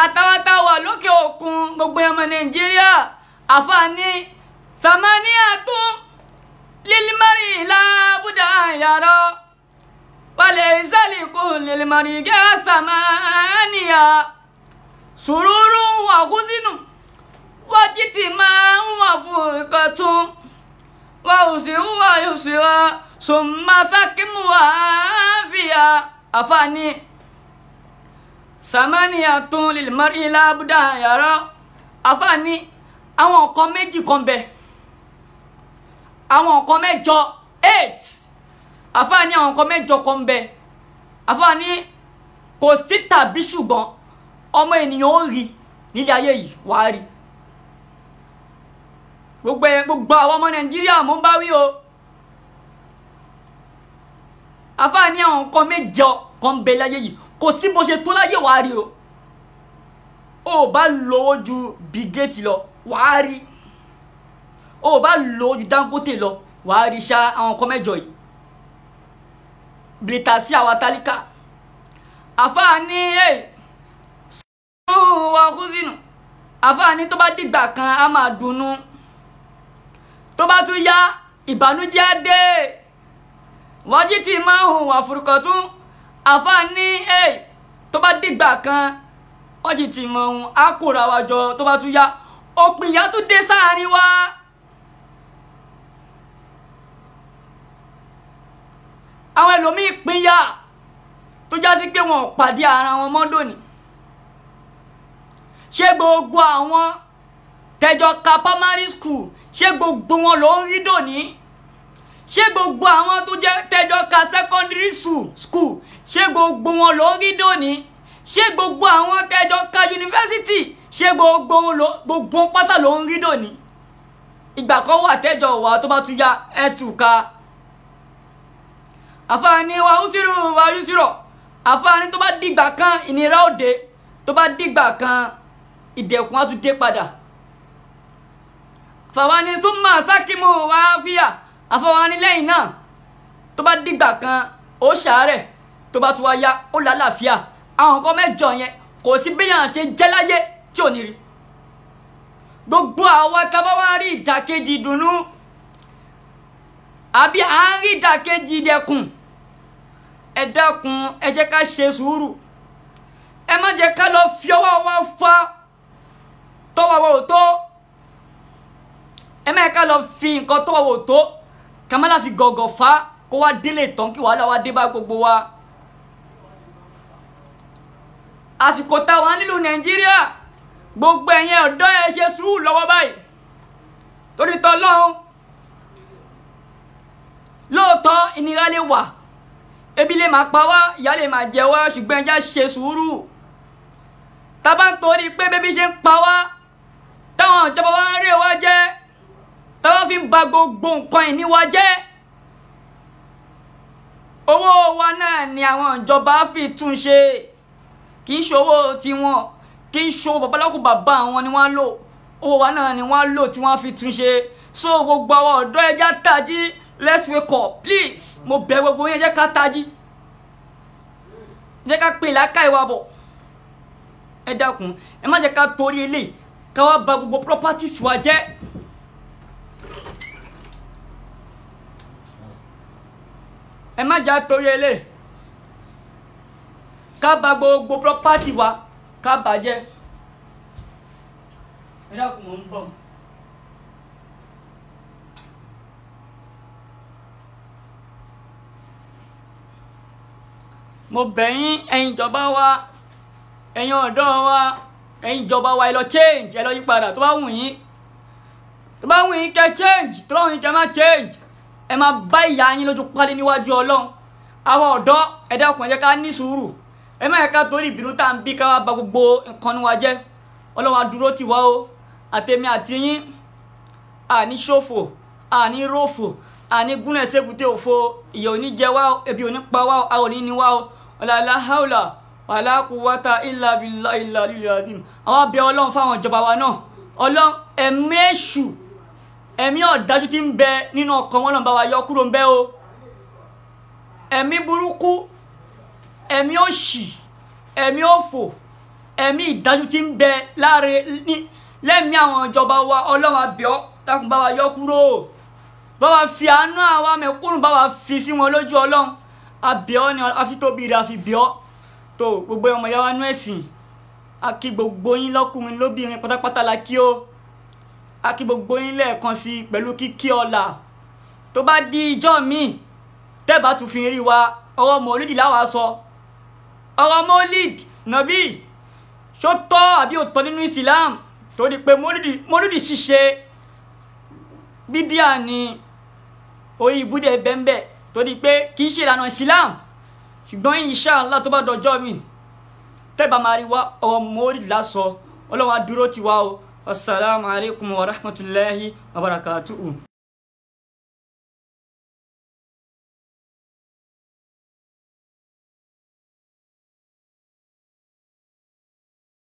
àtàwọn àtàwà lókè òkun, gbogbo ọmọ Nàìjíríà, àfààní thamaniyatun lilimari làbúdà yàrá wàlẹ̀ ìsàlìkù lilimari gẹ́ thamaniya sùúrù wà kúndínù wájítì máa ń wà fún ìkọ̀tún Wa usiru wa yusira summa fakimu wa afiya. Àfààní samaniyatun lil mar'i la budda yara. Àfààní àwọn nǹkan méjì kan bẹ, àwọn nǹkan mẹ́jọ 8. Àfààní àwọn nǹkan mẹ́jọ kan bẹ. Àfààní kò sí tàbí ṣùgbọ́n ọmọ ènìyàn ó rí nílé ayé yìí, wàá rí. Gbogbo àwọn ọmọ Nàìjíríà mò ń bá wí o. Àfààní àwọn nǹkan mẹ́jọ kan bẹ láyé yìí, kò sí bó ṣe tó láyé wàá rí o. O bá lówó ju Bill Gates lọ, wàá rí. O bá lówó ju Dangote lọ, wàá rí ṣá àwọn nǹkan mẹ́jọ yìí. Bìrìtà sí àwa tálíkà. Àfààní sùn wà kúzínù. Àfààní tó bá dìgbà kan á máa dunnú, tó bá tún yá ìbànújẹ́ á dé. Wájú tí máa ń hùwà furukọ̀tún. Àfààní tó bá dìgbà kan wájú tí máa ń á kóra wa jọ, tó bá tún yá òpin ìyà tún dé sáàrin wa. Àwọn ẹlòmíín pínyà tó já sí pé wọn ò pàdé ara wọn mọ́ dòní. Ṣé gbogbo àwọn tẹjọ ka primary school, ṣé gbogbo wọn ló ń rí dòní? Ṣé gbogbo àwọn tó jẹ́ tẹjọ ka secondary school, ṣé gbogbo wọn ló ń rí dòní? Ṣé gbogbo àwọn tẹjọ ka yunifásitì, ṣé gbogbo pátá ló ń rí dòní? Ìgbà kan wà tẹjọ wà tó bá tún yá ẹ tù ká. Àfààní wa úsírù wa yúsírọ̀. Àfààní tó bá dìgbà kan ìnira òde, tó bá dìgbà kan ìdẹ̀kùn á tún dé padà. Àfààní súnmọ́ sákìmù wá fíyà. Àfààní lẹ́yìn náà tó bá dìgbà kan ó ṣàárẹ̀, tó bá tún wá yá ó lálàáfíà. Àwọn nǹkan mẹ́jọ yẹn kò sí bíyàn ṣe jẹ́ láyé tí ò ní rí. Gbogbo àwa tá bá wá rí ìdàkejì ìdùnnú àbí à ń rí ìdàkejì ìdẹ̀kùn, ẹ dákun, ẹ jẹ́ ká ṣe sùúrù. Ẹ má jẹ́ ká lọ fi ọwọ́ wa fa tọ́wọ́ wa ò tó. Ẹ má jẹ́ ká lọ fi nǹkan tọ́wọ́ wa ò tó ká má láfi gọ̀gọ̀ fa kó wá délé tán kí wàhálà wá dé bá gbogbo wa. Àsìkò táwa nílùú Nàìjíríà, gbogbo ẹ̀yin ọ̀dọ́ ẹ ṣe sùúrù lọ́wọ́ báyìí torí tọ́lọ́hún. Lóòótọ́ ìnira lè wà, ebi lè máa pa wá, ìyà lè máa jẹ wá, ṣùgbọ́n ẹja ṣe sùúrù. Tá bá ń torí pé bébí ṣe ń pa wá, táwọn ìjọba wa ń rè wá jẹ, táwọn fi ń ba gbogbo nǹkan ìní wa jẹ́, owó wa náà ni àwọn ìjọba fi tún ṣe. Kì í ṣòwò tiwọn, kì í ṣòwò babaláwo bàbá àwọn ni wọ́n lò, owó wa náà ni wọ́n lò tí wọ́n fi tún ṣe. So gbogbo àwọn ọ̀dọ́ ẹja tají. Let's wake up, please. Mo bẹ̀ gbogbo yín, ẹ jẹ́ ká tají, ẹ jẹ́ ká pè láká ìwà bọ̀. Ẹ dákun, ẹ má jẹ́ ká torí eléyìí ká wá bà gbogbo properties wa jẹ́. Ẹ má jẹ́ torí eléyìí ká bà gbogbo property wa ká bà jẹ́. Ẹ dákun, mò ń bọ̀. Mo bẹ̀ yín, ẹ̀yin ìjọba wa, ẹ̀yin ọ̀dọ́ wa, ẹ̀yin ìjọba wa, ẹ lọ change, ẹ lọ yí padà. Tó bá wù yín, tó bá wù yín kẹ́ change, tó bá wù yín kẹ́ má change, ẹ máa bá ìyá yín lójú pálí níwájú Ọlọ́run. Àwọn ọ̀dọ́ ẹ dákun, ẹ jẹ́ ká ní sùúrù. Ẹ má yẹ ká torí ìbínú tá à ń bí ká wá ba gbogbo nǹkan ní wa jẹ́. Ọlọ́run á dúró tì wá o, àtèmi àti yín, àní ṣòfò, àní rófò, àní gúnlẹ̀ sébùté òfo. Ìyà ò ní jẹ wá o, ebi ò ní pa wá o, a ò ní ní wá o. La haula wala quwwata illa billahi al-aliyyil azim. Àwọn abẹ Ọlọ́run fáwọn ìjọba wa náà. Ọlọ́run, ẹ̀mí èṣù, ẹ̀mí ọ̀dájú tí ń bẹ nínú ọkàn wọn, Ọlọ́run bá wa yọ kúrò ń bẹ o. Ẹ̀mí burúkú, ẹ̀mí òṣì, ẹ̀mí òfò, ẹ̀mí ìdájú tí ń bẹ láre lẹ́mí àwọn ìjọba wa, Ọlọ́run abẹ́ ọ, dákun bá wa yọ kúrò. Bá wa fi àánú àwa mẹ̀kúnnù bá wa fi sí wọn lójú. Ọlọ́run abẹ́ ọ ni afitóbi rẹ̀ àfi bẹ́ ọ. Tó gbogbo ọmọ ìyá wa nú ẹ̀sìn, a kí gbogbo yín lọ́kùnrin lóbìnrin pátápátá la kí o. A kí gbogbo yín lẹ́ẹ̀kan sí pẹ̀lú kíkí ọlà. Tó bá di ijọ́ míì tẹ́bà tún fi rí wa, ọ̀rọ̀ mọ́lídì láwa sọ. Ọ̀rọ̀ mọ́lídì nàbí ṣó tọ́ àbí ò tọ́ nínú Islam? Torí pé mọ́lídì ṣíṣe bídíà ni, orí ibùdó bẹ́ńbẹ́, torí pé kì í ṣe ìlànà Islam. Ṣùgbọ́n inshallah tó bá dọjọ́ mi tẹ́bà máa rí wa, ọ̀rọ̀ mọ́lídì lásọ. Ọlọ́run á dúró tiwa o. Assalamu alaikum wa rahmatulahi wa barakatuhu.